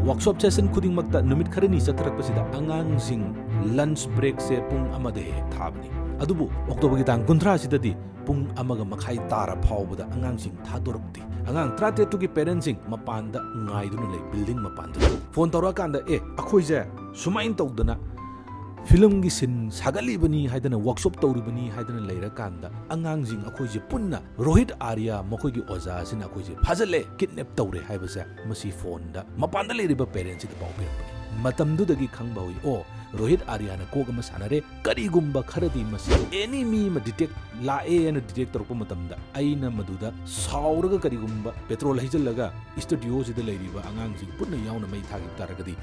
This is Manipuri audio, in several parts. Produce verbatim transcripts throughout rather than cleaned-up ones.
Workshop session ꯈꯨꯗꯤꯡꯃꯛꯇ ꯅꯨꯃꯤꯠ ꯈꯔꯅꯤ ꯆꯠꯊꯔꯛꯄꯁꯤꯗ ꯑꯉꯥꯡꯁꯤꯡ lunch breakꯁꯦ ꯄꯨꯡ ꯑꯃꯗ ꯍꯦꯛ ꯍꯦꯛ ꯊꯥꯕꯅꯤ꯫ ꯑꯗꯨꯕꯨ Octoberꯒꯤ ꯇꯥꯡ ꯀꯨꯟꯊ꯭ꯔꯥꯁꯤꯗꯗꯤ ꯄꯨꯡ ꯑꯃꯒ ꯃꯈꯥꯏ ꯇꯥꯔ ꯐꯥꯎꯕꯗ ꯑꯉꯥꯡꯁꯤꯡ ꯊꯥꯗꯣꯔꯛꯇꯦ꯫ ꯑꯉꯥꯡ ꯇꯔꯥꯇꯔꯦꯠꯇꯨꯒꯤ parentꯁꯤꯡ ꯃꯄꯥꯟꯗ ꯉꯥꯏꯗꯨꯅ ꯂꯩ, building ꯃꯄꯥꯟꯗ꯫ Phone ꯇꯧꯔꯛꯑꯀꯥꯟꯗ, "ꯑꯦ, ꯑꯩꯈꯣꯏꯁꯦ ꯁꯨꯃꯥꯏꯅ ꯇꯧꯗꯅ filmꯒꯤ scene ꯁꯥꯒꯠꯂꯤꯕꯅꯤ" ꯍꯥꯏꯗꯅ, workshop ꯇꯧꯔꯤꯕꯅꯤ ꯍꯥꯏꯗꯅ ꯂꯩꯔꯀꯥꯟꯗ, ꯑꯉꯥꯡꯁꯤꯡ ꯑꯩꯈꯣꯏꯁꯦ ꯄꯨꯟꯅ ꯔꯣꯍꯤꯠ ꯑꯥꯔꯤꯌꯥ ꯃꯈꯣꯏꯒꯤ ꯑꯣꯖꯥꯁꯤꯅ ꯑꯩꯈꯣꯏꯁꯦ ꯐꯥꯖꯤꯜꯂꯦ, kidnap ꯇꯧꯔꯦ ꯍꯥꯏꯕꯁꯦ ꯃꯁꯤ phoneꯗ ꯃꯄꯥꯟꯗ ꯂꯩꯔꯤꯕ parentꯁꯤꯗ ꯄꯥꯎ ꯄꯤꯔꯛꯄꯅꯤ꯫ ꯃꯇꯝꯗꯨꯗꯒꯤ ꯈꯪꯕ ꯍꯧꯏ, ꯑꯣ, ꯔꯣꯍꯤꯠ ꯑꯥꯔꯤꯌꯥꯅ ꯀꯣꯛ ꯑꯃ ꯁꯥꯟꯅꯔꯦ, ꯀꯔꯤꯒꯨꯝꯕ ꯈꯔꯗꯤ ꯃꯁꯤ any ꯃꯤ ꯑꯃ detect ꯂꯥꯛꯑꯦ ꯍꯥꯏꯅ detect ꯇꯧꯔꯛꯄ ꯃꯇꯝꯗ ꯑꯩꯅ ꯃꯗꯨꯗ ꯁꯥꯎꯔꯒ ꯀꯔꯤꯒꯨꯝꯕ petrol ꯍꯩꯖꯤꯜꯂꯒ studioꯁꯤꯗ ꯂꯩꯔꯤꯕ ꯑꯉꯥꯡꯁꯤꯡ ꯄꯨꯟꯅ ꯌꯥꯎꯅ ꯃꯩ ꯊꯥꯈꯤꯕ ꯇꯥꯔꯒꯗꯤ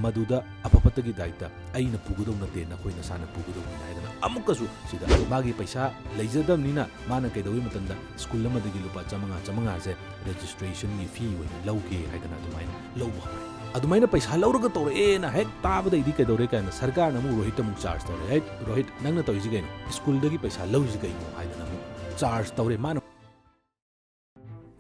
ꯃꯗꯨꯗ ꯑꯐ ꯐꯠꯇꯒꯤ ꯗꯥꯏꯇ ꯑꯩꯅ ꯄꯨꯒꯗꯧ ꯅꯠꯇꯦ, ꯅꯈꯣꯏ ꯅꯁꯥꯅ ꯄꯨꯒꯗꯧꯅꯤ ꯍꯥꯏꯗꯅ ꯑꯃꯨꯛꯀꯁꯨ ꯁꯤꯗ ꯃꯥꯒꯤ ꯄꯩꯁꯥ ꯂꯩꯖꯗꯕꯅꯤꯅ ꯃꯥꯅ ꯀꯩꯗꯧꯏ ꯃꯇꯝꯗ ꯁ꯭ꯀꯨꯜ ꯑꯃꯗꯒꯤ ꯂꯨꯄꯥ ꯆꯥꯃꯉꯥ, ꯆꯥꯃꯉꯥꯁꯦ registrationꯒꯤ fee ꯑꯣꯏꯅ ꯂꯧꯒꯦ ꯍꯥꯏꯗꯅ ꯑꯗꯨꯃꯥꯏꯅ ꯂꯧꯕ ꯍꯧꯔꯦ꯫ ꯑꯗꯨꯃꯥꯏꯅ ꯄꯩꯁꯥ ꯂꯧꯔꯒ ꯇꯧꯔꯛꯑꯦꯅ ꯍꯦꯛ ꯇꯥꯕꯗꯩꯗꯤ ꯀꯩꯗꯧꯔꯦ ꯀꯥꯏꯅ ꯁꯔꯀꯥꯔꯅ ꯑꯃꯨꯛ ꯔꯣꯍꯤꯠꯇ ꯑꯃꯨꯛ charge ꯇꯧꯔꯦ꯫ "ꯍꯦꯠ ꯔꯣꯍꯤꯠ, ꯅꯪꯅ ꯇꯧꯔꯤꯁꯤ ꯀꯩꯅꯣ? ꯁ꯭ꯀꯨꯜꯗꯒꯤ ꯄꯩꯁꯥ ꯂꯧꯔꯤꯁꯤ ꯀꯩꯅꯣ?" ꯍꯥꯏꯗꯅ ꯑꯃꯨꯛ charge ꯇꯧꯔꯦ꯫ ꯃꯥꯅ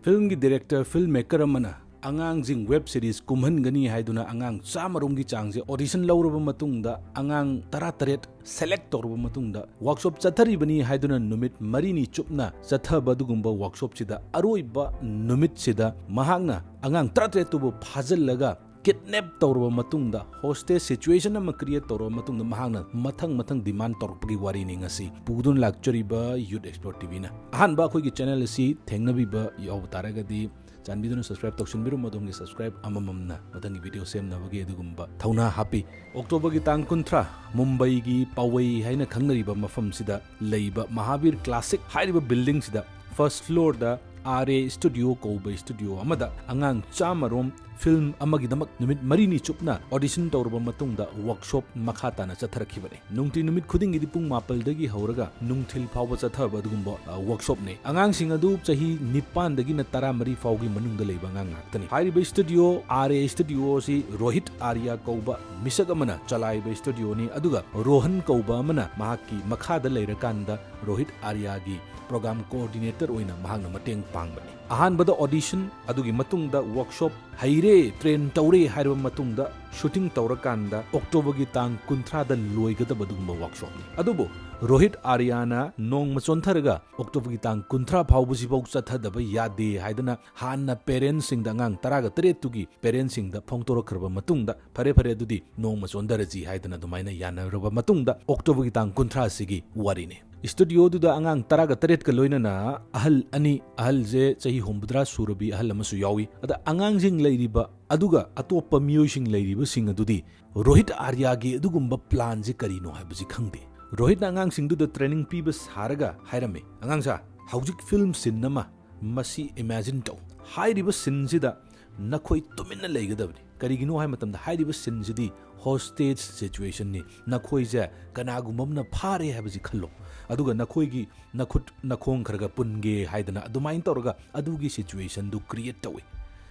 filmꯒꯤ director, film maker ꯑꯃꯅ ꯑꯉꯥꯡꯁꯤꯡ web series ꯀꯨꯝꯍꯟꯒꯅꯤ ꯍꯥꯏꯗꯨꯅ ꯑꯉꯥꯡ ꯆꯥꯝꯃ ꯔꯣꯝꯒꯤ ꯆꯥꯡꯁꯦ audition ꯂꯧꯔꯕ ꯃꯇꯨꯡꯗ ꯑꯉꯥꯡ ꯇꯔꯥꯇꯔꯦꯠ select ꯇꯧꯔꯕ ꯃꯇꯨꯡꯗ workshop ꯆꯠꯊꯔꯤꯕꯅꯤ ꯍꯥꯏꯗꯨꯅ ꯅꯨꯃꯤꯠ ꯃꯔꯤꯅꯤ ꯆꯨꯞꯅ ꯆꯠꯊꯕ ꯑꯗꯨꯒꯨꯝꯕ workshopꯁꯤꯗ ꯑꯔꯣꯏꯕ ꯅꯨꯃꯤꯠꯁꯤꯗ ꯃꯍꯥꯛꯅ ꯑꯉꯥꯡ ꯇꯔꯥꯇꯔꯦꯠꯇꯨꯕꯨ ꯐꯥꯖꯤꯜꯂꯒ kidnap ꯇꯧꯔꯕ ꯃꯇꯨꯡꯗ, hostage situation ꯑꯃ create ꯇꯧꯔꯕ ꯃꯇꯨꯡꯗ ꯃꯍꯥꯛꯅ ꯃꯊꯪ ꯃꯊꯪ demand ꯇꯧꯔꯛꯄꯒꯤ ꯋꯥꯔꯤꯅꯤ ꯉꯁꯤ ꯄꯨꯗꯨꯅ ꯂꯥꯛꯆꯔꯤꯕ Youth Explore TVꯅ꯫ ꯑꯍꯥꯟꯕ ꯑꯩꯈꯣꯏꯒꯤ channel ꯑꯁꯤ ꯊꯦꯡꯅꯕꯤꯕ ꯌꯥꯎꯕ ꯇꯥꯔꯒꯗꯤ ꯆꯥꯟꯕꯤꯗꯨꯅ subscribe ꯇꯧꯁꯤꯟꯕꯤꯔꯝꯃꯨ꯫ ꯑꯗꯣꯝꯒꯤ subscribe ꯑꯃꯃꯝꯅ ꯃꯊꯪꯒꯤ video ꯁꯦꯝꯅꯕꯒꯤ ꯑꯗꯨꯒꯨꯝꯕ ꯊꯧꯅꯥ ꯍꯥꯞꯄꯤ꯫ Octoberꯒꯤ ꯇꯥꯡ ꯀꯨꯟꯊ꯭ꯔꯥ ꯃꯨꯝꯕꯩꯒꯤ ꯄꯥꯋꯩ ꯍꯥꯏꯅ ꯈꯪꯅꯔꯤꯕ ꯃꯐꯝꯁꯤꯗ ꯂꯩꯕ ꯃꯍꯥꯕꯤꯔ Classic ꯍꯥꯏꯔꯤꯕ buildingꯁꯤꯗ first floorꯗ RA Studio ꯀꯧꯕ studio ꯑꯃꯗ ꯑꯉꯥꯡ ꯆꯥꯝꯃ ꯔꯣꯝ film ꯑꯃꯒꯤꯗꯃꯛ ꯅꯨꯃꯤꯠ ꯃꯔꯤꯅꯤ ꯆꯨꯞꯅ audition ꯇꯧꯔꯕ ꯃꯇꯨꯡꯗ workshop ꯃꯈꯥ ꯇꯥꯅ ꯆꯠꯊꯔꯛꯈꯤꯕꯅꯤ꯫ ꯅꯨꯡꯇꯤ ꯅꯨꯃꯤꯠ ꯈꯨꯗꯤꯡꯒꯤꯗꯤ ꯄꯨꯡ ꯃꯥꯄꯜꯗꯒꯤ ꯍꯧꯔꯒ ꯅꯨꯡꯊꯤꯜ ꯐꯥꯎꯕ ꯆꯠꯊꯕ ꯑꯗꯨꯒꯨꯝꯕ, ꯑ, workshopꯅꯤ꯫ ꯑꯉꯥꯡꯁꯤꯡ ꯑꯗꯨ ꯆꯍꯤ ꯅꯤꯄꯥꯟꯗꯒꯤꯅ ꯇꯔꯥꯃꯔꯤ ꯐꯥꯎꯒꯤ ꯃꯅꯨꯡꯗ ꯂꯩꯕ ꯑꯉꯥꯡ ꯉꯥꯛꯇꯅꯤ꯫ ꯍꯥꯏꯔꯤꯕ studio, RA Studio ꯑꯁꯤ ꯔꯣꯍꯤꯠ ꯑꯥꯔꯤꯌꯥ ꯀꯧꯕ ꯃꯤꯁꯛ ꯑꯃꯅ ꯆꯂꯥꯏꯕ studioꯅꯤ, ꯑꯗꯨꯒ ꯔꯣꯍꯟ ꯀꯧꯕ ꯑꯃꯅ ꯃꯍꯥꯛꯀꯤ ꯃꯈꯥꯗ ꯂꯩꯔꯀꯥꯟꯗ ꯔꯣꯍꯤꯠ ꯑꯥꯔꯤꯌꯥꯒꯤ program coordinator ꯑꯣꯏꯅ ꯃꯍꯥꯛꯅ ꯃꯇꯦꯡ ꯄꯥꯡꯕꯅꯤ꯫ ꯑꯍꯥꯟꯕꯗ audition, ꯑꯗꯨꯒꯤ ꯃꯇꯨꯡꯗ workshop, ꯍꯩꯔꯦ ꯑꯦ, ꯇ꯭ꯔꯦꯟ ꯇꯧꯔꯦ ꯍꯥꯏꯔꯕ ꯃꯇꯨꯡꯗ ꯁꯨꯇꯤꯡ ꯇꯧꯔꯀꯥꯟꯗ ꯑꯣꯛꯇꯣꯕꯔꯒꯤ ꯇꯥꯡ ꯀꯨꯟꯊ꯭ꯔꯥꯗ ꯂꯣꯏꯒꯗꯕ ꯑꯗꯨꯒꯨꯝꯕ ꯋꯥꯔꯛꯁꯣꯞꯅꯤ꯫ ꯑꯗꯨꯕꯨ ꯔꯣꯍꯤꯠ ꯑꯥꯔꯤꯌꯥꯅ ꯅꯣꯡꯃ ꯆꯣꯟꯊꯔꯒ ꯑꯣꯛꯇꯣꯕꯔꯒꯤ ꯇꯥꯡ ꯀꯨꯟꯊ꯭ꯔꯥ ꯐꯥꯎꯕꯁꯤꯐꯥꯎ ꯆꯠꯊꯗꯕ ꯌꯥꯗꯦ ꯍꯥꯏꯗꯅ ꯍꯥꯟꯅ ꯄꯦꯔꯦꯟꯁꯁꯤꯡꯗ, ꯑꯉꯥꯡ ꯇꯔꯥꯒ ꯇꯔꯦꯠꯇꯨꯒꯤ ꯄꯦꯔꯦꯟꯁꯁꯤꯡꯗ ꯐꯣꯡꯗꯣꯔꯛꯈ꯭ꯔꯕ ꯃꯇꯨꯡꯗ, "ꯐꯔꯦ, ꯐꯔꯦ, ꯑꯗꯨꯗꯤ ꯅꯣꯡꯃ ꯆꯣꯟꯊꯔꯁꯤ" ꯍꯥꯏꯗꯅ ꯑꯗꯨꯃꯥꯏꯅ ꯌꯥꯅꯔꯕ ꯃꯇꯨꯡꯗ ꯑꯣꯛꯇꯣꯕꯔꯒꯤ ꯇꯥꯡ ꯀꯨꯟꯊ꯭ꯔꯥꯁꯤꯒꯤ ꯋꯥꯔꯤꯅꯤ꯫ ꯁ꯭ꯇꯨꯗꯤꯑꯣꯗꯨꯗ ꯑꯉꯥꯡ ꯇꯔꯥꯒ ꯇꯔꯦꯠꯀ ꯂꯣꯏꯅꯅ ꯑꯍꯜ ꯑꯅꯤ, ꯑꯍꯜꯁꯦ ꯆꯍꯤ ꯍꯨꯝꯐꯨꯇꯔꯥ ꯁꯨꯔꯕꯤ ꯑꯍꯜ ꯑꯃꯁꯨ ꯌꯥꯎꯏ꯫ ꯑꯗ ꯑꯉꯥꯡꯁꯤꯡ ꯂꯩꯔꯤꯕ, ꯑꯗꯨꯒ ꯑꯇꯣꯞꯄ ꯃꯤꯑꯣꯏꯁꯤꯡ ꯂꯩꯔꯤꯕꯁꯤꯡ ꯑꯗꯨꯗꯤ ꯔꯣꯍꯤꯠ ꯑꯥꯔꯌꯥꯒꯤ ꯑꯗꯨꯒꯨꯝꯕ ꯄ꯭ꯂꯥꯟꯁꯦ ꯀꯔꯤꯅꯣ ꯍꯥꯏꯕꯁꯤ ꯈꯪꯗꯦ꯫ ꯔꯣꯍꯤꯠꯅ ꯑꯉꯥꯡꯁꯤꯡꯗꯨꯗ ꯇ꯭ꯔꯦꯅꯤꯡ ꯄꯤꯕ ꯁꯥꯔꯒ ꯍꯥꯏꯔꯝꯃꯤ, "ꯑꯉꯥꯡꯁꯥ, ꯍꯧꯖꯤꯛ ꯐꯤꯂꯝ ꯁꯤꯟ ꯑꯃ, ꯃꯁꯤ ꯏꯃꯦꯖꯤꯟ ꯇꯧ꯫ ꯍꯥꯏꯔꯤꯕ ꯁꯤꯟꯁꯤꯗ ꯅꯈꯣꯏ ꯇꯨꯃꯤꯟꯅ ꯂꯩꯒꯗꯕꯅꯤ꯫ ꯀꯔꯤꯒꯤꯅꯣ ꯍꯥꯏꯕ ꯃꯇꯝꯗ ꯍꯥꯏꯔꯤꯕ ꯁꯤꯟꯁꯤꯗꯤ ꯍꯣꯁꯇꯦꯖ ꯁꯤꯆꯨꯋꯦꯁꯟꯅꯤ꯫ ꯅꯈꯣꯏꯁꯦ ꯀꯅꯥꯒꯨꯝꯕ ꯑꯃꯅ ꯐꯥꯔꯦ ꯍꯥꯏꯕꯁꯤ ꯈꯜꯂꯣ, ꯑꯗꯨꯒ ꯅꯈꯣꯏꯒꯤ ꯅꯈꯨꯠ ꯅꯈꯣꯡ ꯈꯔ ꯈꯔ ꯄꯨꯟꯒꯦ ꯍꯥꯏꯗꯅ ꯑꯗꯨꯃꯥꯏꯅ ꯇꯧꯔꯒ ꯑꯗꯨꯒꯤ ꯁꯤꯆꯨꯋꯦꯁꯟꯗꯨ ꯀ꯭ꯔꯤꯌꯦꯠ ꯇꯧꯏ꯫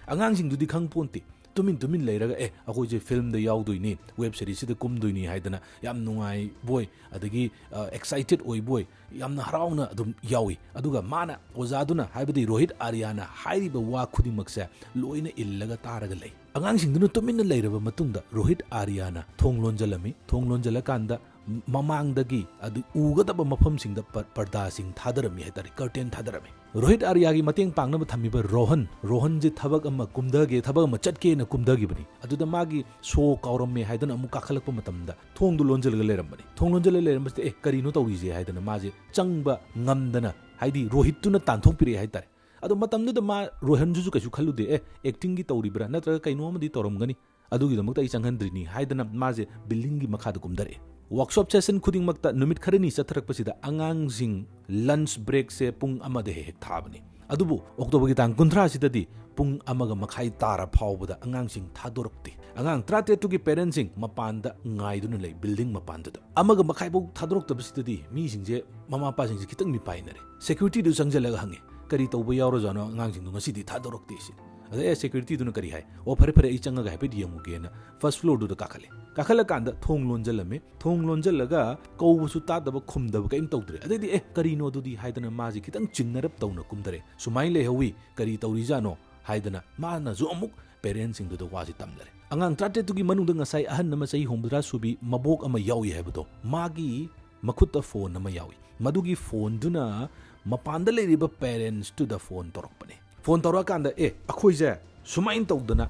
ꯑꯉꯥꯡꯁꯤꯡꯗꯨꯗꯤ ꯈꯪ ꯄꯣꯟꯇꯦ꯫ ꯇꯨꯃꯤꯟ ꯇꯨꯃꯤꯟ ꯂꯩꯔꯒ, "ꯑꯦ, ꯑꯩꯈꯣꯏꯁꯦ ꯐꯤꯂꯝꯗ ꯌꯥꯎꯗꯣꯏꯅꯤ, ꯋꯦꯕ ꯁꯤꯔꯤꯁꯁꯤꯗ ꯀꯨꯝꯗꯣꯏꯅꯤ" ꯍꯥꯏꯗꯅ ꯌꯥꯝ ꯅꯨꯡꯉꯥꯏꯕꯣꯏ, ꯑꯗꯒꯤ, ꯑ, ꯑꯦꯛꯁꯥꯏꯇꯦꯗ ꯑꯣꯏꯕꯣꯏ, ꯌꯥꯝꯅ ꯍꯔꯥꯎꯅ ꯑꯗꯨꯝ ꯌꯥꯎꯏ꯫ ꯑꯗꯨꯒ ꯃꯥꯅ, ꯑꯣꯖꯥꯗꯨꯅ, ꯍꯥꯏꯕꯗꯤ ꯔꯣꯍꯤꯠ ꯑꯥꯔꯤꯌꯥꯅ ꯍꯥꯏꯔꯤꯕ ꯋꯥ ꯈꯨꯗꯤꯡꯃꯛꯁꯦ ꯂꯣꯏꯅ ꯏꯜꯂꯒ ꯇꯥꯔꯒ ꯂꯩ꯫ ꯑꯉꯥꯡꯁꯤꯡꯗꯨꯅ ꯇꯨꯃꯤꯟꯅ ꯂꯩꯔꯕ ꯃꯇꯨꯡꯗ ꯔꯣꯍꯤꯠ ꯑꯥꯔꯤꯌꯥꯅ ꯊꯣꯡ ꯂꯣꯟꯖꯜꯂꯝꯃꯤ꯫ ꯊꯣꯡ ꯂꯣꯟꯖꯜꯂꯀꯥꯟꯗ ꯃꯃꯥꯡꯗꯒꯤ ꯑꯗꯨ ꯎꯒꯗꯕ ꯃꯐꯝꯁꯤꯡꯗ ꯄ-, ꯄꯔꯗꯥꯁꯤꯡ ꯊꯥꯗꯔꯝꯃꯤ ꯍꯥꯏꯇꯥꯔꯦ, ꯀꯔꯇꯦꯟ ꯊꯥꯗꯔꯝꯃꯤ꯫ ꯔꯣꯍꯤꯠ ꯑꯥꯔꯤꯌꯥꯒꯤ ꯃꯇꯦꯡ ꯄꯥꯡꯅꯕ ꯊꯝꯃꯤꯕ ꯔꯣꯍꯟ, ꯔꯣꯍꯟꯁꯦ ꯊꯕꯛ ꯑꯃ ꯀꯨꯝꯊꯒꯦ, ꯊꯕꯛ ꯑꯃ ꯆꯠꯀꯦꯅ ꯀꯨꯝꯊꯈꯤꯕꯅꯤ꯫ ꯑꯗꯨꯗ ꯃꯥꯒꯤ ꯁꯣ ꯀꯥꯎꯔꯝꯃꯦ ꯍꯥꯏꯗꯨꯅ ꯑꯃꯨꯛ ꯀꯥꯈꯠꯂꯛꯄ ꯃꯇꯝꯗ ꯊꯣꯡꯗꯨ ꯂꯣꯟꯖꯜꯂꯒ ꯂꯩꯔꯝꯕꯅꯤ꯫ ꯊꯣꯡ ꯂꯣꯟꯖꯜꯂ ꯂꯩꯔꯝꯕꯁꯤꯗ, "ꯑꯦ, ꯀꯔꯤꯅꯣ ꯇꯧꯔꯤꯁꯦ?" ꯍꯥꯏꯗꯅ ꯃꯥꯁꯦ ꯆꯪꯕ ꯉꯝꯗꯅ, ꯍꯥꯏꯗꯤ ꯔꯣꯍꯤꯠꯇꯨꯅ ꯇꯥꯟꯊꯣꯛꯄꯤꯔꯛꯑꯦ ꯍꯥꯏꯇꯥꯔꯦ꯫ ꯑꯗꯣ ꯃꯇꯝꯗꯨꯗ ꯃꯥ, ꯔꯣꯍꯟꯗꯨꯁꯨ ꯀꯩꯁꯨ ꯈꯜꯂꯨꯗꯦ, "ꯑꯦ, ꯑꯦꯛꯇꯤꯡꯒꯤ ꯇꯧꯔꯤꯕ꯭ꯔꯥ, ꯅꯠꯇ꯭ꯔꯒ ꯀꯩꯅꯣ ꯑꯃꯗꯤ ꯇꯧꯔꯝꯒꯅꯤ, ꯑꯗꯨꯒꯤꯗꯃꯛꯇ ꯑꯩ ꯆꯪꯍꯟꯗ꯭ꯔꯤꯅꯤ" ꯍꯥꯏꯗꯅ ꯃꯥꯁꯦ ꯕꯤꯜꯗꯤꯡꯒꯤ ꯃꯈꯥꯗ ꯀꯨꯝꯊꯔꯛꯑꯦ꯫ ꯋꯥꯔꯛꯁꯣꯞ ꯁꯦꯁꯟ ꯈꯨꯗꯤꯡꯃꯛꯇ ꯅꯨꯃꯤꯠ ꯈꯔꯅꯤ ꯆꯠꯊꯔꯛꯄꯁꯤꯗ ꯑꯉꯥꯡꯁꯤꯡ ꯂꯟꯆ ꯕ꯭ꯔꯦꯛꯁꯦ ꯄꯨꯡ ꯑꯃꯗ ꯍꯦꯛ ꯍꯦꯛ ꯊꯥꯕꯅꯤ꯫ ꯑꯗꯨꯕꯨ ꯑꯣꯛꯇꯣꯕꯔꯒꯤ ꯇꯥꯡ ꯀꯨꯟꯊ꯭ꯔꯥꯁꯤꯗꯗꯤ ꯄꯨꯡ ꯑꯃꯒ ꯃꯈꯥꯏ ꯇꯥꯔ ꯐꯥꯎꯕꯗ ꯑꯉꯥꯡꯁꯤꯡ ꯊꯥꯗꯣꯔꯛꯇꯦ꯫ ꯑꯉꯥꯡ ꯇꯔꯥꯇꯔꯦꯠꯇꯨꯒꯤ ꯄꯦꯔꯦꯟꯁꯁꯤꯡ ꯃꯄꯥꯟꯗ ꯉꯥꯏꯗꯨꯅ ꯂꯩ, ꯕꯤꯜꯗꯤꯡ ꯃꯄꯥꯟꯗꯨꯗ꯫ ꯑꯃꯒ ꯃꯈꯥꯏꯐꯥꯎ ꯊꯥꯗꯣꯔꯛꯇꯕꯁꯤꯗꯗꯤ ꯃꯤꯁꯤꯡꯁꯦ, ꯃꯃꯥ ꯃꯄꯥꯁꯤꯡꯁꯦ ꯈꯤꯇꯪ ꯃꯤꯄꯥꯏꯅꯔꯦ꯫ ꯁꯦꯀ꯭ꯌꯨꯔꯤꯇꯤꯗꯨ ꯆꯪꯁꯤꯜꯂꯒ ꯍꯪꯉꯦ, "ꯀꯔꯤ ꯇꯧꯕ ꯌꯥꯎꯔꯖꯥꯠꯅꯣ, ꯑꯉꯥꯡꯁꯤꯡꯗꯣ ꯉꯁꯤꯗꯤ ꯊꯥꯗꯣꯔꯛꯇꯦ" ꯁꯤꯅꯤ꯫ ꯑꯗ ꯑꯦ, ꯁꯦꯀ꯭ꯌꯨꯔꯤꯇꯤꯗꯨꯅ ꯀꯔꯤ ꯍꯥꯏ? "ꯑꯣ, ꯐꯔꯦ, ꯐꯔꯦ, ꯑꯩ ꯆꯪꯉꯒ ꯍꯥꯏꯐꯦꯠ ꯌꯦꯡꯉꯨꯒꯦꯅ" ꯐꯥꯔꯁ ꯐ꯭ꯂꯣꯔꯗꯨꯗ ꯀꯥꯈꯠꯂꯦ꯫ ꯀꯥꯈꯠꯂꯀꯥꯟꯗ ꯊꯣꯡ ꯂꯣꯟꯖꯜꯂꯝꯃꯦ꯫ ꯊꯣꯡ ꯂꯣꯟꯖꯜꯂꯒ ꯀꯧꯕꯁꯨ ꯇꯥꯗꯕ, ꯈꯨꯝꯗꯕ ꯀꯔꯤꯝ ꯇꯧꯗ꯭ꯔꯦ꯫ ꯑꯗꯩꯗꯤ, "ꯑꯦ, ꯀꯔꯤꯅꯣ ꯑꯗꯨꯗꯤ?" ꯍꯥꯏꯗꯅ ꯃꯥꯁꯦ ꯈꯤꯇꯪ ꯆꯤꯡꯅꯔꯞ ꯇꯧꯅ ꯀꯨꯝꯊꯔꯦ꯫ "ꯁꯨꯃꯥꯏꯅ ꯂꯩꯍꯧꯋꯤ, ꯀꯔꯤ ꯇꯧꯔꯤꯖꯥꯠꯅꯣ?" ꯍꯥꯏꯗꯅ ꯃꯥꯅꯁꯨ ꯑꯃꯨꯛ ꯄꯦꯔꯦꯟꯁꯁꯤꯡꯗꯨꯗ ꯋꯥꯁꯤ ꯇꯝꯅꯔꯦ꯫ ꯑꯉꯥꯡ ꯇꯔꯥꯇꯔꯦꯠꯇꯨꯒꯤ ꯃꯅꯨꯡꯗ ꯉꯁꯥꯏ ꯑꯍꯟ ꯑꯃ ꯆꯍꯤ ꯍꯨꯝꯐꯨꯇꯔꯥ ꯁꯨꯕꯤ ꯃꯕꯣꯛ ꯑꯃ ꯌꯥꯎꯏ ꯍꯥꯏꯕꯗꯣ, ꯃꯥꯒꯤ ꯃꯈꯨꯠꯇ ꯐꯣꯟ ꯑꯃ ꯌꯥꯎꯏ꯫ ꯃꯗꯨꯒꯤ ꯐꯣꯟꯗꯨꯅ ꯃꯄꯥꯟꯗ ꯂꯩꯔꯤꯕ ꯄꯦꯔꯦꯟꯁꯇꯨꯗ ꯐꯣꯟ ꯇꯧꯔꯛꯄꯅꯤ꯫ ꯐꯣꯟ ꯇꯧꯔꯛꯑꯀꯥꯟꯗ, "ꯑꯦ, ꯑꯩꯈꯣꯏꯁꯦ ꯁꯨꯃꯥꯏꯅ ꯇꯧꯗꯅ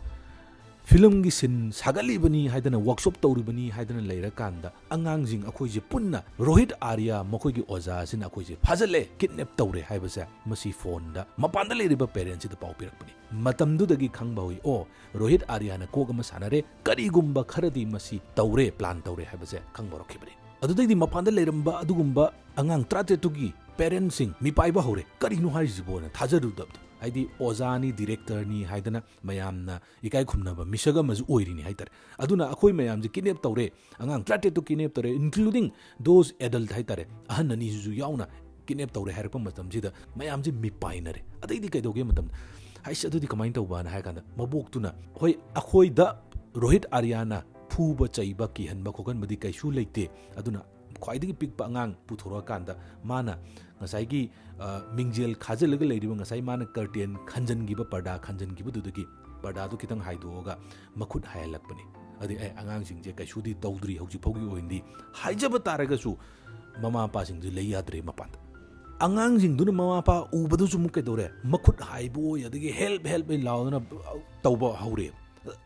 ꯐꯤꯂꯝꯒꯤ ꯁꯤꯟ ꯁꯥꯒꯠꯂꯤꯕꯅꯤ" ꯍꯥꯏꯗꯅ, ꯋꯥꯔꯛꯁꯣꯞ ꯇꯧꯔꯤꯕꯅꯤ ꯍꯥꯏꯗꯅ ꯂꯩꯔꯀꯥꯟꯗ, ꯑꯉꯥꯡꯁꯤꯡ ꯑꯩꯈꯣꯏꯁꯦ ꯄꯨꯟꯅ ꯔꯣꯍꯤꯠ ꯑꯥꯔꯌꯥ ꯃꯈꯣꯏꯒꯤ ꯑꯣꯖꯥꯁꯤꯅ ꯑꯩꯈꯣꯏꯁꯦ ꯐꯥꯖꯤꯜꯂꯦ, ꯀꯤꯗꯅꯦꯞ ꯇꯧꯔꯦ ꯍꯥꯏꯕꯁꯦ ꯃꯁꯤ ꯐꯣꯟꯗ ꯃꯄꯥꯟꯗ ꯂꯩꯔꯤꯕ ꯄꯦꯔꯦꯟꯁꯁꯤꯗ ꯄꯥꯎ ꯄꯤꯔꯛꯄꯅꯤ꯫ ꯃꯇꯝꯗꯨꯗꯒꯤ ꯈꯪꯕ ꯍꯧꯏ, ꯑꯣ, ꯔꯣꯍꯤꯠ ꯑꯥꯔꯌꯥꯅ ꯀꯣꯛ ꯑꯃ ꯁꯥꯟꯅꯔꯦ, ꯀꯔꯤꯒꯨꯝꯕ ꯈꯔꯗꯤ ꯃꯁꯤ ꯇꯧꯔꯦ, ꯄ꯭ꯂꯥꯟ ꯇꯧꯔꯦ ꯍꯥꯏꯕꯁꯦ ꯈꯪꯕ ꯍꯧꯔꯛꯈꯤꯕꯅꯤ꯫ ꯑꯗꯨꯗꯩꯗꯤ ꯃꯄꯥꯟꯗ ꯂꯩꯔꯝꯕ ꯑꯗꯨꯒꯨꯝꯕ ꯑꯉꯥꯡ ꯇꯔꯥꯇꯔꯦꯠꯇꯨꯒꯤ ꯄꯦꯔꯦꯟꯁꯁꯤꯡ ꯃꯤꯄꯥꯏꯕ ꯍꯧꯔꯦ꯫ ꯀꯔꯤꯅꯣ ꯍꯥꯏꯔꯤꯁꯤꯕꯣꯅ ꯊꯥꯖꯔꯨꯗꯕꯗꯣ, ꯍꯥꯏꯗꯤ ꯑꯣꯖꯥꯅꯤ, ꯗꯤꯔꯦꯛꯇꯔꯅꯤ ꯍꯥꯏꯗꯅ ꯃꯌꯥꯝꯅ ꯏꯀꯥꯏ ꯈꯨꯝꯅꯕ ꯃꯤꯁꯛ ꯑꯃꯁꯨ ꯑꯣꯏꯔꯤꯅꯤ ꯍꯥꯏꯇꯥꯔꯦ꯫ ꯑꯗꯨꯅ ꯑꯩꯈꯣꯏ ꯃꯌꯥꯝꯁꯦ ꯀꯤꯗꯅꯦꯞ ꯇꯧꯔꯦ, ꯑꯉꯥꯡ ꯇꯔꯥꯇꯔꯦꯠꯇꯨ ꯀꯤꯗꯅꯦꯞ ꯇꯧꯔꯦ, including those adult ꯍꯥꯏꯇꯥꯔꯦ, ꯑꯍꯟ ꯑꯅꯤꯁꯤꯁꯨ ꯌꯥꯎꯅ ꯀꯤꯗꯅꯦꯞ ꯇꯧꯔꯦ ꯍꯥꯏꯔꯛꯄ ꯃꯇꯝꯁꯤꯗ ꯃꯌꯥꯝꯁꯦ ꯃꯤꯄꯥꯏꯅꯔꯦ꯫ ꯑꯗꯩꯗꯤ ꯀꯩꯗꯧꯒꯦ ꯃꯇꯝꯗ, "ꯍꯥꯏꯁ, ꯑꯗꯨꯗꯤ ꯀꯃꯥꯏꯅ ꯇꯧꯕꯅ?" ꯍꯥꯏ ꯀꯥꯟꯗ, ꯃꯕꯣꯛꯇꯨꯅ, "ꯍꯣꯏ, ꯑꯩꯈꯣꯏꯗ ꯔꯣꯍꯤꯠ ꯑꯥꯔꯌꯥꯅ ꯐꯨꯕ ꯆꯩꯕ ꯀꯤꯍꯟꯕ ꯈꯣꯠꯍꯟꯕꯗꯤ ꯀꯩꯁꯨ ꯂꯩꯇꯦ, ꯑꯗꯨꯅ ꯈ꯭ꯋꯥꯏꯗꯒꯤ ꯄꯤꯛꯄ ꯑꯉꯥꯡ ꯄꯨꯊꯣꯔꯛꯑꯀꯥꯟꯗ ꯃꯥꯅ ꯉꯁꯥꯏꯒꯤ, ꯑ, ꯃꯤꯡꯖꯦꯜ ꯈꯥꯖꯤꯜꯂꯒ ꯂꯩꯔꯤꯕ, ꯉꯁꯥꯏ ꯃꯥꯅ ꯀꯔꯇꯦꯟ ꯈꯟꯖꯟꯈꯤꯕ, ꯄꯔꯗꯥ ꯈꯟꯖꯟꯈꯤꯕꯗꯨꯗꯒꯤ ꯄꯔꯗꯥꯗꯨ ꯈꯤꯇꯪ ꯍꯥꯏꯗꯣꯛꯑꯒ ꯃꯈꯨꯠ ꯍꯥꯏꯍꯜꯂꯛꯄꯅꯤ꯫ ꯑꯗꯨꯗꯤ ꯑꯩ ꯑꯉꯥꯡꯁꯤꯡꯁꯦ ꯀꯩꯁꯨꯗꯤ ꯇꯧꯗ꯭ꯔꯤ ꯍꯧꯖꯤꯛ ꯐꯥꯎꯒꯤ ꯑꯣꯏꯅꯗꯤ" ꯍꯥꯏꯖꯕ ꯇꯥꯔꯒꯁꯨ, ꯃꯃꯥ ꯃꯄꯥꯁꯤꯡꯗꯨ ꯂꯩ ꯌꯥꯗ꯭ꯔꯦ ꯃꯄꯥꯟꯗ꯫ ꯑꯉꯥꯡꯁꯤꯡꯗꯨꯅ ꯃꯃꯥ ꯃꯄꯥ ꯎꯕꯗꯨꯁꯨ ꯑꯃꯨꯛ ꯀꯩꯗꯧꯔꯦ? ꯃꯈꯨꯠ ꯍꯥꯏꯕ ꯑꯣꯏ, ꯑꯗꯒꯤ "ꯍꯦꯜꯞ, ꯍꯦꯜꯞ" ꯍꯥꯏꯅ ꯂꯥꯎꯗꯅ ꯇꯧꯕ ꯍꯧꯔꯦ꯫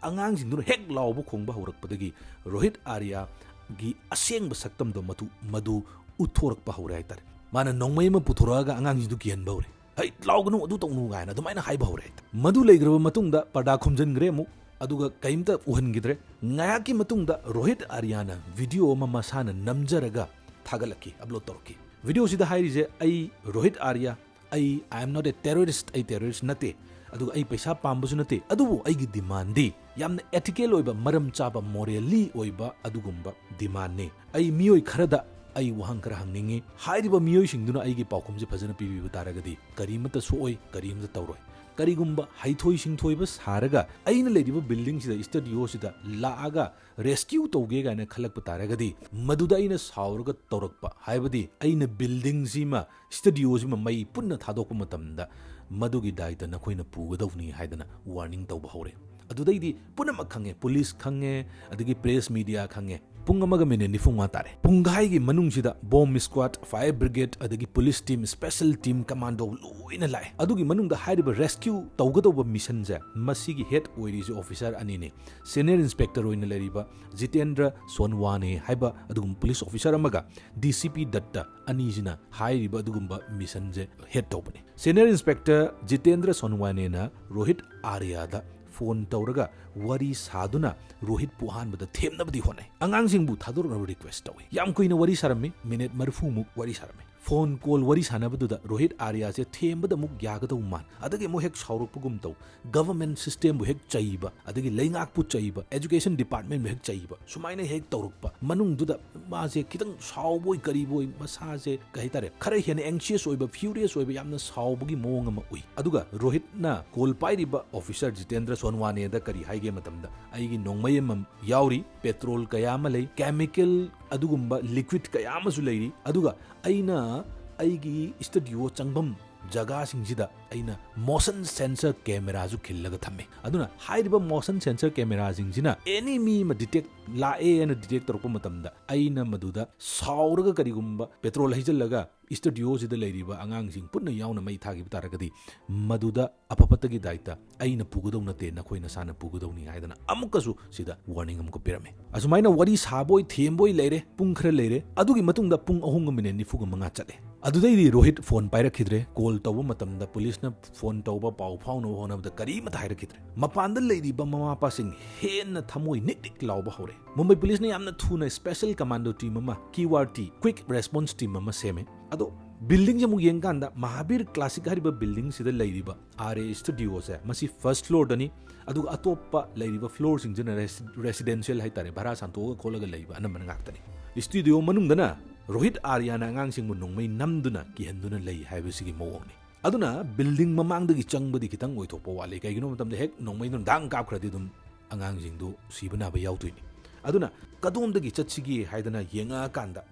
ꯑꯉꯥꯡꯁꯤꯡꯗꯨꯅ ꯍꯦꯛ ꯂꯥꯎꯕ ꯈꯣꯡꯕ ꯍꯧꯔꯛꯄꯗꯒꯤ ꯔꯣꯍꯤꯠ ꯑꯥꯔꯌꯥꯒꯤ ꯑꯁꯦꯡꯕ ꯁꯛꯇꯝꯗꯣ ꯃꯗꯨ, ꯃꯗꯨ ꯎꯠꯊꯣꯔꯛꯄ ꯍꯧꯔꯦ ꯍꯥꯏꯇꯥꯔꯦ꯫ ꯃꯥꯅ ꯅꯣꯡꯃꯩ ꯑꯃ ꯄꯨꯊꯣꯔꯛꯑꯒ ꯑꯉꯥꯡꯁꯤꯡꯗꯨ ꯀꯤꯍꯟꯕ ꯍꯧꯔꯦ꯫ "ꯍꯩ, ꯂꯥꯎꯒꯅꯨ, ꯑꯗꯨ ꯇꯧꯅꯨ" ꯀꯥꯏꯅ ꯑꯗꯨꯃꯥꯏꯅ ꯍꯥꯏꯕ ꯍꯧꯔꯦ ꯍꯥꯏꯇꯥꯔꯦ꯫ ꯃꯗꯨ ꯂꯩꯈ꯭ꯔꯕ ꯃꯇꯨꯡꯗ ꯄꯔꯗꯥ ꯈꯨꯝꯖꯤꯟꯈ꯭ꯔꯦ ꯑꯃꯨꯛ, ꯑꯗꯨꯒ ꯀꯩꯝꯇ ꯎꯍꯟꯈꯤꯗ꯭ꯔꯦ꯫ ꯉꯥꯏꯍꯥꯛꯀꯤ ꯃꯇꯨꯡꯗ ꯔꯣꯍꯤꯠ ꯑꯥꯔꯌꯥꯅ ꯚꯤꯗꯤꯑꯣ ꯑꯃ ꯃꯁꯥꯅ ꯅꯝꯖꯔꯒ ꯊꯥꯒꯠꯂꯛꯈꯤ, ꯑꯞꯂꯣꯗ ꯇꯧꯔꯛꯈꯤ꯫ ꯚꯤꯗꯤꯑꯣꯁꯤꯗ ꯍꯥꯏꯔꯤꯁꯦ, "ꯑꯩ ꯔꯣꯍꯤꯠ ꯑꯥꯔꯌꯥ, ꯑꯩ, I am not a terrorist, ꯑꯩ ꯇꯦꯔꯣꯔꯤꯁ ꯅꯠꯇꯦ, ꯑꯗꯨꯒ ꯑꯩ ꯄꯩꯁꯥ ꯄꯥꯝꯕꯁꯨ ꯅꯠꯇꯦ, ꯑꯗꯨꯕꯨ ꯑꯩꯒꯤ ꯗꯤꯃꯥꯟꯗꯤ ꯌꯥꯝꯅ ꯑꯦꯊꯤꯀꯦꯜ ꯑꯣꯏꯕ, ꯃꯔꯝ ꯆꯥꯕ, ꯃꯣꯔꯦꯜꯂꯤ ꯑꯣꯏꯕ ꯑꯗꯨꯒꯨꯝꯕ ꯗꯤꯃꯥꯟꯅꯤ꯫ ꯑꯩ ꯃꯤꯑꯣꯏ ꯈꯔꯗ ꯑꯩ ꯋꯥꯍꯪ ꯈꯔ ꯍꯪꯅꯤꯡꯉꯤ꯫ ꯍꯥꯏꯔꯤꯕ ꯃꯤꯑꯣꯏꯁꯤꯡꯗꯨꯅ ꯑꯩꯒꯤ ꯄꯥꯎꯈꯨꯝꯁꯦ ꯐꯖꯅ ꯄꯤꯕꯤꯕ ꯇꯥꯔꯒꯗꯤ ꯀꯔꯤꯃꯠꯇ ꯁꯣꯛꯑꯣꯏ, ꯀꯔꯤꯃꯠꯇ ꯇꯧꯔꯣꯏ꯫ ꯀꯔꯤꯒꯨꯝꯕ ꯍꯩꯊꯣꯏ ꯁꯤꯡꯊꯣꯏꯕ ꯁꯥꯔꯒ ꯑꯩꯅ ꯂꯩꯔꯤꯕ ꯕꯤꯜꯗꯤꯡꯁꯤꯗ, ꯁ꯭ꯇꯨꯗꯤꯑꯣꯁꯤꯗ ꯂꯥꯛꯑꯒ ꯔꯦꯁꯀ꯭ꯌꯨ ꯇꯧꯒꯦ ꯀꯥꯏꯅ ꯈꯜꯂꯛꯄ ꯇꯥꯔꯒꯗꯤ, ꯃꯗꯨꯗ ꯑꯩꯅ ꯁꯥꯎꯔꯒ ꯇꯧꯔꯛꯄ, ꯍꯥꯏꯕꯗꯤ ꯑꯩꯅ ꯕꯤꯜꯗꯤꯡꯁꯤꯃ, ꯁ꯭ꯇꯨꯗꯤꯑꯣꯁꯤꯃ ꯃꯩ ꯄꯨꯟꯅ ꯊꯥꯗꯣꯛꯄ ꯃꯇꯝꯗ ꯃꯗꯨꯒꯤ ꯗꯥꯏꯇ ꯅꯈꯣꯏꯅ ꯄꯨꯒꯗꯧꯕꯅꯤ ꯍꯥꯏꯗꯅ ꯋꯥꯔꯅꯤꯡ ꯇꯧꯕ ꯍꯧꯔꯦ꯫ ꯑꯗꯨꯗꯩꯗꯤ ꯄꯨꯝꯅꯃꯛ ꯈꯪꯉꯦ, ꯄꯨꯂꯤꯁ ꯈꯪꯉꯦ, ꯑꯗꯒꯤ ꯄ꯭ꯔꯦꯁ ꯃꯤꯗꯤꯌꯥ ꯈꯪꯉꯦ꯫ ꯄꯨꯡ ꯑꯃꯒ ꯃꯤꯅꯤꯠ ꯅꯤꯐꯨ ꯃꯉꯥ ꯇꯥꯔꯦ꯫ ꯄꯨꯡꯈꯥꯏꯒꯤ ꯃꯅꯨꯡꯁꯤꯗ ꯕꯣꯝ ꯁ꯭ꯀ꯭ꯋꯥꯗ, ꯐꯥꯌꯔ ꯕ꯭ꯔꯤꯒꯦꯗ, ꯑꯗꯒꯤ police team, special team, commando ꯂꯣꯏꯅ ꯂꯥꯛꯑꯦ꯫ ꯑꯗꯨꯒꯤ ꯃꯅꯨꯡꯗ ꯍꯥꯏꯔꯤꯕ ꯔꯦꯁꯀ꯭ꯌꯨ ꯇꯧꯒꯗꯧꯕ ꯃꯤꯁꯟꯁꯦ, ꯃꯁꯤꯒꯤ ꯍꯦꯗ ꯑꯣꯏꯔꯤꯁꯦ ꯑꯣꯐꯤꯁꯥꯔ ꯑꯅꯤꯅꯤ, ꯁꯦꯅꯤꯌꯔ ꯏꯟꯁꯄꯦꯛꯇꯔ ꯑꯣꯏꯅ ꯂꯩꯔꯤꯕ ꯖꯤꯇꯦꯟꯗ꯭ꯔ ꯁꯣꯟꯋꯥꯅꯦ ꯍꯥꯏꯕ ꯑꯗꯨꯒꯨꯝꯕ ꯄꯨꯂꯤꯁ ꯑꯣꯐꯤꯁꯥꯔ ꯑꯃꯒ ꯗꯤ ꯁꯤ ꯄꯤ ꯗꯠꯇ, ꯑꯅꯤꯁꯤꯅ ꯍꯥꯏꯔꯤꯕ ꯑꯗꯨꯒꯨꯝꯕ ꯃꯤꯁꯟꯁꯦ ꯍꯦꯗ ꯇꯧꯕꯅꯤ꯫ ꯁꯦꯅꯤꯌꯔ ꯏꯟꯁꯄꯦꯛꯇꯔ ꯖꯤꯇꯦꯟꯗ꯭ꯔ ꯁꯣꯟꯋꯥꯅꯦꯅ ꯔꯣꯍꯤꯠ ꯑꯥꯔꯌꯥꯗ ꯐꯣꯟ ꯇꯧꯔꯒ ꯋꯥꯔꯤ ꯁꯥꯗꯨꯅ ꯔꯣꯍꯤꯠꯄꯨ ꯑꯍꯥꯟꯕꯗ ꯊꯦꯝꯅꯕꯗꯤ ꯍꯣꯠꯅꯩ꯫ ꯑꯉꯥꯡꯁꯤꯡꯕꯨ ꯊꯥꯗꯣꯔꯛꯅꯕ ꯔꯤꯀ꯭ꯋꯦꯁ ꯇꯧꯏ꯫ ꯌꯥꯝ ꯀꯨꯏꯅ ꯋꯥꯔꯤ ꯁꯥꯔꯝꯃꯤ, ꯃꯤꯅꯤꯠ ꯃꯔꯤꯐꯨꯃꯨꯛ ꯋꯥꯔꯤ ꯁꯥꯔꯝꯃꯤ꯫ ꯐꯣꯟ ꯀꯣꯜ ꯋꯥꯔꯤ ꯁꯥꯟꯅꯕꯗꯨꯗ ꯔꯣꯍꯤꯠ ꯑꯥꯔꯌꯥꯁꯦ ꯊꯦꯝꯕꯗ ꯑꯃꯨꯛ ꯌꯥꯒꯗꯧ ꯃꯥꯟ, ꯑꯗꯒꯤ ꯑꯃꯨꯛ ꯍꯦꯛ ꯁꯥꯎꯔꯛꯄꯒꯨꯝ ꯇꯧ꯫ ꯒꯚꯔꯟꯃꯦꯟꯠ ꯁꯤꯁꯇꯦꯝꯕꯨ ꯍꯦꯛ ꯆꯩꯕ, ꯑꯗꯒꯤ ꯂꯩꯉꯥꯛꯄꯨ ꯆꯩꯕ, ꯑꯦꯖꯨꯀꯦꯁꯟ ꯗꯤꯄꯥꯔꯠꯃꯦꯟꯕꯨ ꯍꯦꯛ ꯆꯩꯕ, ꯁꯨꯃꯥꯏꯅ ꯍꯦꯛ ꯇꯧꯔꯛꯄ ꯃꯅꯨꯡꯗꯨꯗ ꯃꯥꯁꯦ ꯈꯤꯇꯪ ꯁꯥꯎꯕꯣꯏ ꯀꯔꯤꯕꯣꯏ, ꯃꯁꯥꯁꯦ ꯀꯩ ꯍꯥꯏꯇꯥꯔꯦ, ꯈꯔ ꯍꯦꯟꯅ ꯑꯦꯡꯁꯤꯌꯁ ꯑꯣꯏꯕ, ꯐ꯭ꯌꯨꯔꯤꯌꯁ ꯑꯣꯏꯕ, ꯌꯥꯝꯅ ꯁꯥꯎꯕꯒꯤ ꯃꯑꯣꯡ ꯑꯃ ꯎꯏ꯫ ꯑꯗꯨꯒ ꯔꯣꯍꯤꯠꯅ ꯀꯣꯜ ꯄꯥꯏꯔꯤꯕ ꯑꯣꯐꯤꯁꯥꯔ ꯖꯤꯇꯦꯟꯗ꯭ꯔ ꯁꯣꯟꯋꯥꯅꯦꯗ ꯀꯔꯤ ꯍꯥꯏꯒꯦ ꯃꯇꯝꯗ, "ꯑꯩꯒꯤ ꯅꯣꯡꯃꯩ ꯑꯃ ꯌꯥꯎꯔꯤ, ꯄꯦꯇ꯭ꯔꯣꯜ ꯀꯌꯥ ꯑꯃ ꯂꯩ, ꯀꯦꯃꯤꯀꯦꯜ ꯑꯗꯨꯒꯨꯝꯕ ꯂꯤꯀ꯭ꯋꯤꯗ ꯀꯌꯥ ꯑꯃꯁꯨ ꯂꯩꯔꯤ, ꯑꯗꯨꯒ ꯑꯩꯅ ꯑꯩꯒꯤ ꯁ꯭ꯇꯨꯗꯤꯑꯣ ꯆꯪꯐꯝ ꯖꯒꯥꯁꯤꯡꯁꯤꯗ ꯑꯩꯅ ꯃꯣꯁꯟ ꯁꯦꯟꯁꯔ ꯀꯦꯃꯦꯔꯥꯁꯨ ꯈꯤꯜꯂꯒ ꯊꯝꯃꯤ꯫ ꯑꯗꯨꯅ ꯍꯥꯏꯔꯤꯕ ꯃꯣꯁꯟ ꯁꯦꯟꯁꯔ ꯀꯦꯃꯦꯔꯥꯁꯤꯡꯁꯤꯅ ꯑꯦꯅꯤ ꯃꯤ ꯑꯃ ꯗꯤꯇꯦꯛ ꯂꯥꯛꯑꯦ ꯍꯥꯏꯅ ꯗꯤꯇꯦꯛ ꯇꯧꯔꯛꯄ ꯃꯇꯝꯗ, ꯑꯩꯅ ꯃꯗꯨꯗ ꯁꯥꯎꯔꯒ ꯀꯔꯤꯒꯨꯝꯕ ꯄꯦꯇ꯭ꯔꯣꯜ ꯍꯩꯖꯤꯜꯂꯒ ꯁ꯭ꯇꯨꯗꯤꯑꯣꯁꯤꯗ ꯂꯩꯔꯤꯕ ꯑꯉꯥꯡꯁꯤꯡ ꯄꯨꯟꯅ ꯌꯥꯎꯅ ꯃꯩ ꯊꯥꯈꯤꯕ ꯇꯥꯔꯒꯗꯤ, ꯃꯗꯨꯗ ꯑꯐ ꯐꯠꯇꯒꯤ ꯗꯥꯏꯇ ꯑꯩꯅ ꯄꯨꯒꯗꯧ ꯅꯠꯇꯦ, ꯅꯈꯣꯏ ꯅꯁꯥꯅ ꯄꯨꯒꯗꯧꯅꯤ" ꯍꯥꯏꯗꯅ ꯑꯃꯨꯛꯀꯁꯨ ꯁꯤꯗ ꯋꯥꯔꯅꯤꯡ ꯑꯃꯨꯛꯀ ꯄꯤꯔꯝꯃꯤ꯫ ꯑꯁꯨꯃꯥꯏꯅ ꯋꯥꯔꯤ ꯁꯥꯕꯣꯏ ꯊꯦꯝꯕꯣꯏ ꯂꯩꯔꯦ, ꯄꯨꯡ ꯈꯔ ꯂꯩꯔꯦ꯫ ꯑꯗꯨꯒꯤ ꯃꯇꯨꯡꯗ ꯄꯨꯡ ꯑꯍꯨꯝꯒ ꯃꯤꯅꯤꯠ ꯅꯤꯐꯨꯒ ꯃꯉꯥ ꯆꯠꯂꯦ꯫ ꯑꯗꯨꯗꯩꯗꯤ ꯔꯣꯍꯤꯠ ꯐꯣꯟ ꯄꯥꯏꯔꯛꯈꯤꯗ꯭ꯔꯦ꯫ ꯀꯣꯜ ꯇꯧꯕ ꯃꯇꯝꯗ ꯄꯨꯂꯤꯁꯅ ꯐꯣꯟ ꯇꯧꯕ, ꯄꯥꯎ ꯐꯥꯎꯅꯕ ꯍꯣꯠꯅꯕꯗ ꯀꯔꯤꯃꯠꯇ ꯍꯥꯏꯔꯛꯈꯤꯗ꯭ꯔꯦ꯫ ꯃꯄꯥꯟꯗ ꯂꯩꯔꯤꯕ ꯃꯃꯥ ꯃꯄꯥꯁꯤꯡ ꯍꯦꯟꯅ ꯊꯃꯣꯏ ꯅꯤꯛ ꯅꯤꯛ ꯂꯥꯎꯕ ꯍꯧꯔꯦ꯫ ꯃꯨꯝꯕꯥꯏ ꯄꯨꯂꯤꯁꯅ ꯌꯥꯝꯅ ꯊꯨꯅ ꯁ꯭ꯄꯦꯁꯦꯜ ꯀꯃꯥꯟꯗꯣ ꯇꯤꯝ ꯑꯃ, Q R T, quick response team ꯑꯃ ꯁꯦꯝꯃꯦ꯫ ꯑꯗꯣ ꯕꯤꯜꯗꯤꯡꯁꯦ ꯑꯃꯨꯛ ꯌꯦꯡꯀꯥꯟꯗ, ꯃꯍꯥꯕꯤꯔ ꯀ꯭ꯂꯥꯁꯤꯛ ꯍꯥꯏꯔꯤꯕ ꯕꯤꯜꯗꯤꯡꯁꯤꯗ ꯂꯩꯔꯤꯕ ꯑꯥꯔ ꯑꯦ ꯁ꯭ꯇꯨꯗꯤꯑꯣꯁꯦ, ꯃꯁꯤ ꯐꯥꯔꯁꯠ ꯐ꯭ꯂꯣꯔꯗꯅꯤ꯫ ꯑꯗꯨꯒ ꯑꯇꯣꯞꯄ ꯂꯩꯔꯤꯕ ꯐ꯭ꯂꯣꯔꯁꯤꯡꯁꯤꯅ ꯔꯦꯁ-, ꯔꯦꯁꯤꯗꯦꯟꯁꯤꯌꯦꯜ ꯍꯥꯏꯇꯥꯔꯦ, ꯚꯔꯥ ꯁꯥꯟꯇꯣꯛꯑꯒ ꯈꯣꯠꯂꯒ ꯂꯩꯕ ꯑꯅꯝꯕꯅ ꯉꯥꯛꯇꯅꯤ꯫ ꯁ꯭ꯇꯨꯗꯤꯑꯣ ꯃꯅꯨꯡꯗꯅ ꯔꯣꯍꯤꯠ ꯑꯥꯔꯌꯥꯅ ꯑꯉꯥꯡꯁꯤꯡꯕꯨ ꯅꯣꯡꯃꯩ ꯅꯝꯗꯨꯅ ꯀꯤꯍꯟꯗꯨꯅ ꯂꯩ ꯍꯥꯏꯕꯁꯤꯒꯤ ꯃꯑꯣꯡꯅꯤ꯫ ꯑꯗꯨꯅ ꯕꯤꯜꯗꯤꯡ ꯃꯃꯥꯡꯗꯒꯤ ꯆꯪꯕꯗꯤ ꯈꯤꯇꯪ ꯑꯣꯏꯊꯣꯛꯄ ꯋꯥꯠꯂꯤ꯫ ꯀꯩꯒꯤꯅꯣ ꯍꯥꯏꯕ ꯃꯇꯝꯗ ꯍꯦꯛ ꯅꯣꯡꯃꯩꯗꯨꯅ ꯗꯥꯡ ꯀꯥꯞꯈ꯭ꯔꯗꯤ ꯑꯗꯨꯝ ꯑꯉꯥꯡꯁꯤꯡꯗꯨ ꯁꯤꯕ ꯅꯥꯕ ꯌꯥꯎꯗꯣꯏꯅꯤ꯫ ꯑꯗꯨꯅ ꯀꯗꯣꯝꯗꯒꯤ ꯆꯠꯁꯤꯒꯦ ꯍꯥꯏꯗꯅ ꯌꯦꯡꯉꯛꯑꯀꯥꯟꯗ,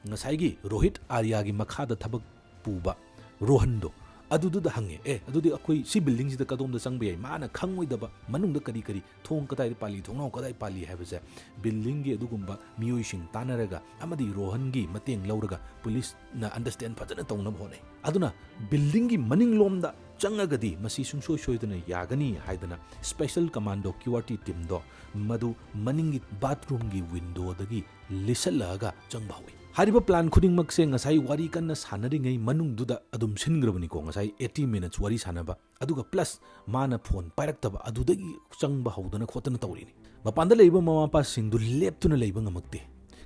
ꯉꯁꯥꯏꯒꯤ ꯔꯣꯍꯤꯠ ꯑꯥꯔꯌꯥꯒꯤ ꯃꯈꯥꯗ ꯊꯕꯛ ꯄꯨꯕ ꯔꯣꯍꯟꯗꯣ, ꯑꯗꯨꯗꯨꯗ ꯍꯪꯉꯦ, "ꯑꯦ, ꯑꯗꯨꯗꯤ ꯑꯩꯈꯣꯏ ꯁꯤ building ꯁꯤꯗ ꯀꯗꯣꯝꯗ ꯆꯪꯕ ꯌꯥꯏ?" ꯃꯥꯅ ꯈꯪꯉꯣꯏꯗꯕ, ꯃꯅꯨꯡꯗ ꯀꯔꯤ ꯀꯔꯤ, ꯊꯣꯡ ꯀꯗꯥꯏꯗ ꯄꯥꯜꯂꯤ, ꯊꯣꯡꯅꯥꯎ ꯀꯗꯥꯏ ꯄꯥꯜꯂꯤ ꯍꯥꯏꯕꯁꯦ building ꯒꯤ ꯑꯗꯨꯒꯨꯝꯕ ꯃꯤꯑꯣꯏꯁꯤꯡ ꯇꯥꯟꯅꯔꯒ ꯑꯃꯗꯤ ꯔꯣꯍꯟꯒꯤ ꯃꯇꯦꯡ ꯂꯧꯔꯒ police ꯅ understand ꯐꯖꯅ ꯇꯧꯅꯕ ꯍꯣꯠꯅꯩ꯫ ꯑꯗꯨꯅ building ꯒꯤ ꯃꯅꯤꯡꯂꯣꯝꯗ ꯆꯪꯉꯒꯗꯤ ꯃꯁꯤ ꯁꯨꯡꯁꯣꯏ ꯁꯣꯏꯗꯅ ꯌꯥꯒꯅꯤ ꯍꯥꯏꯗꯅ special commando Q R T team ꯗꯣ ꯃꯗꯨ ꯃꯅꯤꯡꯒꯤ bathroom ꯒꯤ window ꯗꯒꯤ ꯂꯤꯁꯜꯂꯛꯑꯒ ꯆꯪꯕ ꯍꯧꯏ꯫ ꯍꯥꯏꯔꯤꯕ plan ꯈꯨꯗꯤꯡꯃꯛꯁꯦ ꯉꯁꯥꯏ ꯋꯥꯔꯤ ꯀꯟꯅ ꯁꯥꯟꯅꯔꯤꯉꯩ ꯃꯅꯨꯡꯗꯨꯗ ꯑꯗꯨꯝ ꯁꯤꯟꯈ꯭ꯔꯕꯅꯤꯀꯣ, ꯉꯁꯥꯏ eighty minutes ꯋꯥꯔꯤ ꯁꯥꯟꯅꯕ, ꯑꯗꯨꯒ plus ꯃꯥꯅ phone ꯄꯥꯏꯔꯛꯇꯕ, ꯑꯗꯨꯗꯒꯤ ꯆꯪꯕ ꯍꯧꯗꯅ ꯈꯣꯠꯇꯅ ꯇꯧꯔꯤꯅꯤ꯫ ꯃꯄꯥꯟꯗ ꯂꯩꯔꯤꯕ ꯃꯃꯥ ꯃꯄꯥꯁꯤꯡꯗꯨ ꯂꯦꯞꯇꯨꯅ ꯂꯩꯕ ꯉꯝꯃꯛꯇꯦ꯫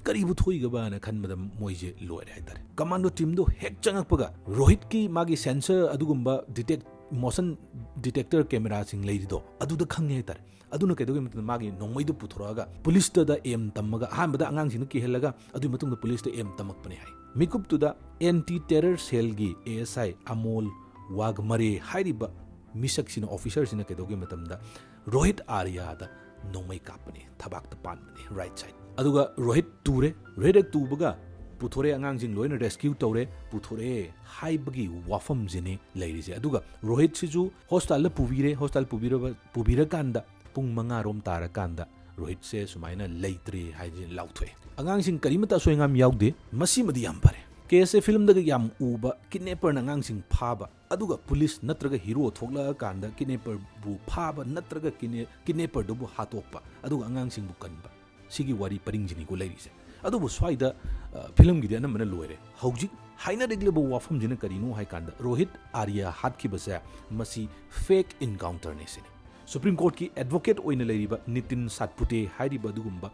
ꯀꯔꯤꯕꯨ ꯊꯣꯛꯏꯒꯕꯅ ꯈꯟꯕꯗ ꯃꯣꯏꯁꯦ ꯂꯣꯏꯔꯦ ꯍꯥꯏꯇꯥꯔꯦ꯫ Commando team ꯗꯣ ꯍꯦꯛ ꯆꯪꯉꯛꯄꯒ ꯔꯣꯍꯤꯠꯀꯤ ꯃꯥꯒꯤ sensor ꯑꯗꯨꯒꯨꯝꯕ detect, motion detector camera ꯁꯤꯡ ꯂꯩꯔꯤꯗꯣ ꯑꯗꯨꯗ ꯈꯪꯉꯦ ꯍꯥꯏꯇꯥꯔꯦ꯫ ꯑꯗꯨꯅ ꯀꯩꯗꯧꯒꯦ ꯃꯇꯝꯗ ꯃꯥꯒꯤ ꯅꯣꯡꯃꯩꯗꯨ ꯄꯨꯊꯣꯔꯛꯑꯒ police ꯇ aim ꯇꯝꯃꯒ, ꯑꯍꯥꯟꯕꯗ ꯑꯉꯥꯡꯁꯤꯡꯗ ꯀꯤꯍꯜꯂꯒ ꯑꯗꯨꯒꯤ ꯃꯇꯨꯡꯗ police ꯇ aim ꯇꯝꯃꯛꯄꯅꯦ ꯍꯥꯏ꯫ ꯃꯤꯀꯨꯞꯇꯨꯗ anti terror cell ꯒꯤ A S I ꯑꯃꯣꯜ ꯋꯥꯒꯃꯔꯦ ꯍꯥꯏꯔꯤꯕ ꯃꯤꯁꯛꯁꯤꯅ, officer ꯁꯤꯅ ꯀꯩꯗꯧꯒꯦ ꯃꯇꯝꯗ ꯔꯣꯍꯤꯠ ꯑꯥꯔꯤꯌꯥꯗ ꯅꯣꯡꯃꯩ ꯀꯥꯞꯄꯅꯦ, ꯊꯕꯥꯛꯇ ꯄꯥꯟꯕꯅꯦ, right side꯫ ꯑꯗꯨꯒ ꯔꯣꯍꯤꯠ ꯇꯨꯔꯦ꯫ ꯔꯣꯍꯤꯠ ꯍꯦꯛ ꯇꯨꯕꯒ ꯄꯨꯊꯣꯔꯛꯑꯦ, ꯑꯉꯥꯡꯁꯤꯡ ꯂꯣꯏꯅ rescue ꯇꯧꯔꯦ, ꯄꯨꯊꯣꯔꯛꯑꯦ ꯍꯥꯏꯕꯒꯤ ꯋꯥꯐꯝꯁꯤꯅꯦ ꯂꯩꯔꯤꯁꯦ꯫ ꯑꯗꯨꯒ ꯔꯣꯍꯤꯠꯁꯤꯁꯨ hospital ꯗ ꯄꯨꯕꯤꯔꯦ꯫ Hospital ꯄꯨꯕꯤꯔꯕ, ꯄꯨꯕꯤꯔꯀꯥꯟꯗ ꯄꯨꯡ ꯃꯉꯥ ꯔꯣꯝ ꯇꯥꯔꯀꯥꯟꯗ ꯔꯣꯍꯤꯠꯁꯦ ꯁꯨꯃꯥꯏꯅ ꯂꯩꯇ꯭ꯔꯦ ꯍꯥꯏꯗꯅ ꯂꯥꯎꯊꯣꯛꯑꯦ꯫ ꯑꯉꯥꯡꯁꯤꯡ ꯀꯔꯤꯃꯠꯇ ꯑꯁꯣꯏ ꯑꯉꯥꯝ ꯌꯥꯎꯗꯦ꯫ ꯃꯁꯤꯃꯗꯤ ꯌꯥꯝ ꯐꯔꯦ꯫ Case ꯁꯦ film ꯗꯒ ꯌꯥꯝ ꯎꯕ, kidnapper ꯅ ꯑꯉꯥꯡꯁꯤꯡ ꯐꯥꯕ, ꯑꯗꯨꯒ police ꯅꯠꯇ꯭ꯔꯒ hero ꯊꯣꯛꯂꯛꯑꯀꯥꯟꯗ kidnapper ꯕꯨ ꯐꯥꯕ ꯅꯠꯇ꯭ꯔꯒ kidna-, kidnapper ꯗꯨꯕꯨ ꯍꯥꯠꯇꯣꯛꯄ, ꯑꯗꯨꯒ ꯑꯉꯥꯡꯁꯤꯡꯕꯨ ꯀꯟꯕ, ꯁꯤꯒꯤ ꯋꯥꯔꯤ ꯄꯔꯤꯡꯁꯤꯅꯤꯀꯣ ꯂꯩꯔꯤꯁꯦ꯫ ꯑꯗꯨꯕꯨ ꯁ꯭ꯋꯥꯏꯗ, ꯑ, film ꯒꯤꯗꯤ ꯑꯅꯝꯕꯅ ꯂꯣꯏꯔꯦ꯫ ꯍꯧꯖꯤꯛ ꯍꯥꯏꯅꯔꯛꯂꯤꯕ ꯋꯥꯐꯝꯁꯤꯅ ꯀꯔꯤꯅꯣ ꯍꯥꯏ ꯀꯥꯟꯗ, ꯔꯣꯍꯤꯠ ꯑꯥꯔꯤꯌꯥ ꯍꯥꯠꯈꯤꯕꯁꯦ ꯃꯁꯤ fake encounter ꯅꯦ ꯁꯤꯅꯤ꯫ Supreme Court ꯀꯤ advocate ꯑꯣꯏꯅ ꯂꯩꯔꯤꯕ ꯅꯤꯇꯤꯟ ꯁꯥꯠꯄꯨꯇꯦ ꯍꯥꯏꯔꯤꯕ ꯑꯗꯨꯒꯨꯝꯕ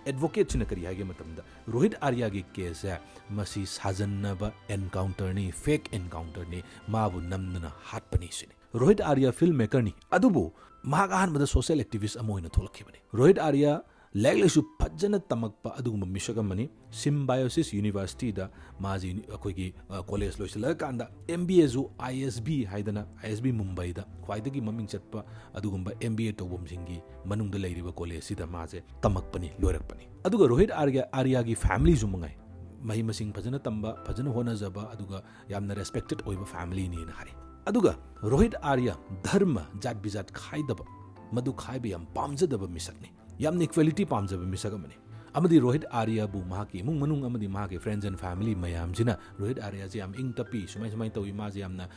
advocate ꯁꯤꯅ ꯀꯔꯤ ꯍꯥꯏꯒꯦ ꯃꯇꯝꯗ, ꯔꯣꯍꯤꯠ ꯑꯥꯔꯤꯌꯥꯒꯤ case ꯁꯦ ꯃꯁꯤ ꯁꯥꯖꯟꯅꯕ encounter ꯅꯤ, fake encounter ꯅꯤ, ꯃꯥꯕꯨ ꯅꯝꯗꯅ ꯍꯥꯠꯄꯅꯤ ꯁꯤꯅꯤ꯫ ꯔꯣꯍꯤꯠ ꯑꯥꯔꯤꯌꯥ film maker ꯅꯤ, ꯑꯗꯨꯕꯨ ꯃꯍꯥꯛ ꯑꯍꯥꯟꯕꯗ social activist ꯑꯃ ꯑꯣꯏꯅ ꯊꯣꯛꯂꯛꯈꯤꯕꯅꯤ꯫ ꯔꯣꯍꯤꯠ ꯑꯥꯔꯤꯌꯥ ꯂꯥꯏꯔꯤꯛ ꯂꯥꯏꯁꯨ ꯐꯖꯅ ꯇꯝꯃꯛꯄ ꯑꯗꯨꯒꯨꯝꯕ ꯃꯤꯁꯛ ꯑꯃꯅꯤ꯫ Symbiosis University ꯗ ꯃꯥꯁꯤ uni-, ꯑꯩꯈꯣꯏꯒꯤ, ꯑ, college ꯂꯣꯏꯁꯤꯜꯂꯀꯥꯟꯗ M B A ꯁꯨ I S B ꯍꯥꯏꯗꯅ, I S B ꯃꯨꯝꯕꯥꯏꯗ ꯈ꯭ꯋꯥꯏꯗꯒꯤ ꯃꯃꯤꯡ ꯆꯠꯄ ꯑꯗꯨꯒꯨꯝꯕ M B A ꯇꯧꯐꯝꯁꯤꯡꯒꯤ ꯃꯅꯨꯡꯗ ꯂꯩꯔꯤꯕ college ꯁꯤꯗ ꯃꯥꯁꯦ ꯇꯝꯃꯛꯄꯅꯤ, ꯂꯣꯏꯔꯛꯄꯅꯤ꯫ ꯑꯗꯨꯒ ꯔꯣꯍꯤꯠ ꯑꯥꯔꯤꯌꯥ, ꯑꯥꯔꯤꯌꯥꯒꯤ family ꯁꯨ ꯃꯉꯥꯏ, ꯃꯍꯩ ꯃꯁꯤꯡ ꯐꯖꯅ ꯇꯝꯕ, ꯐꯖꯅ ꯍꯣꯠꯅꯖꯕ, ꯑꯗꯨꯒ ꯌꯥꯝꯅ ꯔꯦꯁꯄꯦꯛꯇꯦꯠ ꯑꯣꯏꯕ ꯐꯦꯃꯤꯂꯤꯅꯤꯅ ꯍꯥꯏ꯫ ꯑꯗꯨꯒ ꯔꯣꯍꯤꯠ ꯑꯥꯔꯌꯥ ꯙꯔꯃ, ꯖꯥꯠ ꯕꯤꯖꯥꯠ ꯈꯥꯏꯗꯕ, ꯃꯗꯨ ꯈꯥꯏꯕ ꯌꯥꯝ ꯄꯥꯝꯖꯗꯕ ꯃꯤꯁꯛꯅꯤ꯫ ꯌꯥꯝꯅ ꯏꯀ꯭ꯋꯦꯂꯤꯇꯤ ꯄꯥꯝꯖꯕ ꯃꯤꯁꯛ ꯑꯃꯅꯤ꯫ ꯑꯃꯗꯤ ꯔꯣꯍꯤꯠ ꯑꯥꯔꯌꯥꯕꯨ ꯃꯍꯥꯛꯀꯤ ꯏꯃꯨꯡ ꯃꯅꯨꯡ ꯑꯃꯗꯤ ꯃꯍꯥꯛꯀꯤ friends and family ꯃꯌꯥꯝꯁꯤꯅ ꯔꯣꯍꯤꯠ ꯑꯥꯔꯌꯥꯁꯦ ꯌꯥꯝ ꯏꯪ ꯇꯞꯄꯤ, ꯁꯨꯃꯥꯏ ꯁꯨꯃꯥꯏꯅ ꯇꯧꯏ, ꯃꯥꯁꯦ ꯌꯥꯝꯅ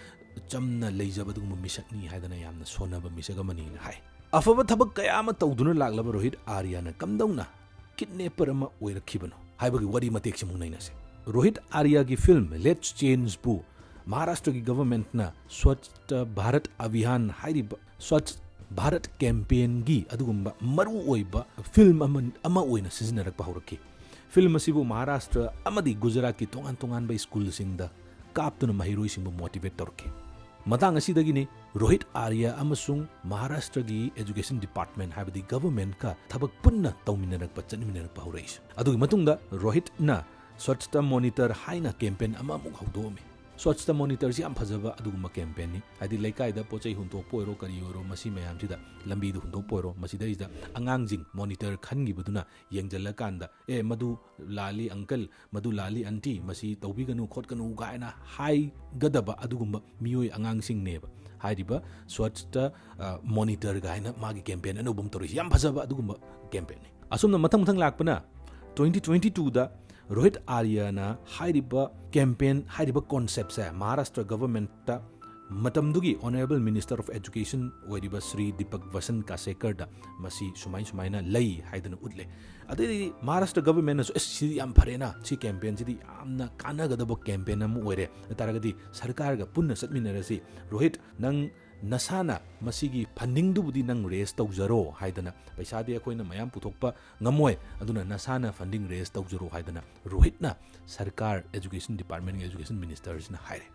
ꯆꯝꯅ ꯂꯩꯖꯕ ꯑꯗꯨꯒꯨꯝꯕ ꯃꯤꯁꯛꯅꯤ ꯍꯥꯏꯗꯅ ꯌꯥꯝꯅ ꯁꯣꯟꯅꯕ ꯃꯤꯁꯛ ꯑꯃꯅꯤꯅ ꯍꯥꯏ꯫ ꯑꯐꯕ ꯊꯕꯛ ꯀꯌꯥ ꯑꯃ ꯇꯧꯗꯨꯅ ꯂꯥꯛꯂꯕ ꯔꯣꯍꯤꯠ ꯑꯥꯔꯌꯥꯅ ꯀꯝꯗꯧꯅ ꯀꯤꯗꯅꯦꯄꯔ ꯑꯃ ꯑꯣꯏꯔꯛꯈꯤꯕꯅꯣ ꯍꯥꯏꯕꯒꯤ ꯋꯥꯔꯤ ꯃꯇꯦꯛꯁꯤꯃꯨꯛ ꯅꯩꯅꯁꯦ꯫ ꯔꯣꯍꯤꯠ ꯑꯥꯔꯌꯥꯒꯤ ꯐꯤꯂꯝ ꯂꯦꯠꯁ ꯆꯦꯟꯖꯕꯨ ꯃꯍꯥꯔꯥꯁꯇ꯭ꯔꯒꯤ ꯒꯚꯔꯟꯃꯦꯟꯠꯅ ꯁ꯭ꯋꯆꯇ ꯚꯥꯔꯠ ꯑꯚꯤꯌꯥꯟ ꯍꯥꯏꯔꯤꯕ ꯁ꯭ꯋꯆ ꯚꯥꯔꯠ ꯀꯦꯝꯄꯦꯟꯒꯤ ꯑꯗꯨꯒꯨꯝꯕ ꯃꯔꯨꯑꯣꯏꯕ ꯐꯤꯂꯝ ꯑꯃ, ꯑꯃ ꯑꯣꯏꯅ ꯁꯤꯖꯤꯟꯅꯔꯛꯄ ꯍꯧꯔꯛꯈꯤ꯫ ꯐꯤꯂꯝ ꯑꯁꯤꯕꯨ ꯃꯍꯥꯔꯥꯁꯇ꯭ꯔ ꯑꯃꯗꯤ ꯒꯨꯖꯔꯥꯠꯀꯤ ꯇꯣꯉꯥꯟ ꯇꯣꯉꯥꯟꯕ ꯁ꯭ꯀꯨꯜꯁꯤꯡꯗ ꯀꯥꯞꯇꯨꯅ ꯃꯍꯩꯔꯣꯏꯁꯤꯡꯕꯨ ꯃꯣꯇꯤꯚꯦꯠ ꯇꯧꯔꯛꯈꯤ꯫ ꯃꯇꯥꯡ ꯑꯁꯤꯗꯒꯤꯅꯤ ꯔꯣꯍꯤꯠ ꯑꯥꯔꯌꯥ ꯑꯃꯁꯨꯡ ꯃꯍꯥꯔꯥꯁꯇ꯭ꯔꯒꯤ ꯑꯦꯖꯨꯀꯦꯁꯟ ꯗꯤꯄꯥꯔꯠꯃꯦꯟꯠ, ꯍꯥꯏꯕꯗꯤ ꯒꯚꯔꯟꯃꯦꯟꯠꯀ ꯊꯕꯛ ꯄꯨꯟꯅ ꯇꯧꯃꯤꯟꯅꯔꯛꯄ, ꯆꯠꯃꯤꯟꯅꯔꯛꯄ ꯍꯧꯔꯛꯏꯁꯦ꯫ ꯑꯗꯨꯒꯤ ꯃꯇꯨꯡꯗ ꯔꯣꯍꯤꯠꯅ ꯁ꯭ꯋꯆꯇ ꯃꯣꯅꯤꯇꯔ ꯍꯥꯏꯅ ꯀꯦꯝꯄꯦꯟ ꯑꯃꯃꯨꯛ ꯍꯧꯗꯣꯛꯑꯝꯃꯤ꯫ ꯁ꯭ꯋꯆꯇ ꯃꯣꯅꯤꯇꯔꯁꯤ ꯌꯥꯝ ꯐꯖꯕ ꯑꯗꯨꯒꯨꯝꯕ ꯀꯦꯝꯄꯦꯟꯅꯤ꯫ ꯍꯥꯏꯗꯤ ꯂꯩꯀꯥꯏꯗ ꯄꯣꯠ ꯆꯩ ꯍꯨꯟꯗꯣꯛꯄ ꯑꯣꯏꯔꯣ, ꯀꯔꯤ ꯑꯣꯏꯔꯣ, ꯃꯁꯤ ꯃꯌꯥꯝꯁꯤꯗ, ꯂꯝꯕꯤꯗ ꯍꯨꯟꯗꯣꯛꯄ ꯑꯣꯏꯔꯣ, ꯃꯁꯤꯗꯩꯁꯤꯗ ꯑꯉꯥꯡꯁꯤꯡ ꯃꯣꯅꯤꯇꯔ ꯈꯟꯈꯤꯕꯗꯨꯅ ꯌꯦꯡꯁꯤꯜꯂꯀꯥꯟꯗ, "ꯑꯦ, ꯃꯗꯨ ꯂꯥꯜꯂꯤ ꯑꯪꯀꯜ, ꯃꯗꯨ ꯂꯥꯜꯂꯤ ꯑꯟꯇꯤ, ꯃꯁꯤ ꯇꯧꯕꯤꯒꯅꯨ ꯈꯣꯠꯀꯅꯨ" ꯀꯥꯏꯅ ꯍꯥꯏꯒꯗꯕ ꯑꯗꯨꯒꯨꯝꯕ ꯃꯤꯑꯣꯏ ꯑꯉꯥꯡꯁꯤꯡꯅꯦꯕ ꯍꯥꯏꯔꯤꯕ ꯁ꯭ꯋꯆꯇ, ꯑ, ꯃꯣꯅꯤꯇꯔ ꯀꯥꯏꯅ ꯃꯥꯒꯤ ꯀꯦꯝꯄꯦꯟ ꯑꯅꯧꯕ ꯑꯃ ꯇꯧꯔꯤꯁꯤ꯫ ꯌꯥꯝ ꯐꯖꯕ ꯑꯗꯨꯒꯨꯝꯕ ꯀꯦꯝꯄꯦꯟꯅꯤ꯫ ꯑꯁꯨꯝꯅ ꯃꯊꯪ ꯃꯊꯪ ꯂꯥꯛꯄꯅ twenty twenty twoꯗ ꯔꯣꯍꯤꯠ ꯑꯥꯔꯌꯥꯅ ꯍꯥꯏꯔꯤꯕ ꯀꯦꯝꯄꯦꯟ, ꯍꯥꯏꯔꯤꯕ ꯀꯣꯟꯁꯦꯞꯁꯦ ꯃꯍꯥꯔꯥꯁꯇ꯭ꯔ ꯒꯚꯔꯟꯃꯦꯟꯠꯇ ꯃꯇꯝꯗꯨꯒꯤ ꯑꯣꯅꯔꯦꯕꯜ ꯃꯤꯅꯤꯁꯇꯔ ꯑꯣꯐ ꯑꯦꯖꯨꯀꯦꯁꯟ ꯑꯣꯏꯔꯤꯕ ꯁ꯭ꯔꯤ ꯗꯤꯄꯛ ꯚꯁꯟ ꯀꯥꯁꯦꯀꯔꯗ ꯃꯁꯤ ꯁꯨꯃꯥꯏ ꯁꯨꯃꯥꯏꯅ ꯂꯩ ꯍꯥꯏꯗꯅ ꯎꯠꯂꯦ꯫ ꯑꯗꯩꯗꯤ ꯃꯍꯥꯔꯥꯁꯇ꯭ꯔ ꯒꯚꯔꯟꯃꯦꯟꯠꯅꯁꯨ, "ꯑꯁ, ꯁꯤꯗꯤ ꯌꯥꯝ ꯐꯔꯦꯅ, ꯁꯤ ꯀꯦꯝꯄꯦꯟꯁꯤꯗꯤ ꯌꯥꯝꯅ ꯀꯥꯟꯅꯒꯗꯕ ꯀꯦꯝꯄꯦꯟ ꯑꯃ ꯑꯣꯏꯔꯦ, ꯑꯗꯨ ꯇꯥꯔꯒꯗꯤ ꯁꯔꯀꯥꯔꯒ ꯄꯨꯟꯅ ꯆꯠꯃꯤꯟꯅꯔꯁꯤ꯫ ꯔꯣꯍꯤꯠ, ꯅꯪ ꯅꯁꯥꯅ ꯃꯁꯤꯒꯤ ꯐꯟꯗꯤꯡꯗꯨꯕꯨꯗꯤ ꯅꯪ ꯔꯦꯖ ꯇꯧꯖꯔꯣ" ꯍꯥꯏꯗꯅ, "ꯄꯩꯁꯥꯗꯤ ꯑꯩꯈꯣꯏꯅ ꯃꯌꯥꯝ ꯄꯨꯊꯣꯛꯄ ꯉꯝꯃꯣꯏ, ꯑꯗꯨꯅ ꯅꯁꯥꯅ ꯐꯟꯗꯤꯡ ꯔꯦꯖ ꯇꯧꯖꯔꯣ" ꯍꯥꯏꯗꯅ ꯔꯣꯍꯤꯠꯅ ꯁꯔꯀꯥꯔ, ꯑꯦꯖꯨꯀꯦꯁꯟ ꯗꯤꯄꯥꯔꯠꯃꯦꯟꯠꯀꯤ ꯑꯦꯖꯨꯀꯦꯁꯟ ꯃꯤꯅꯤꯁꯇꯔꯁꯤꯅ ꯍꯥꯏꯔꯦ꯫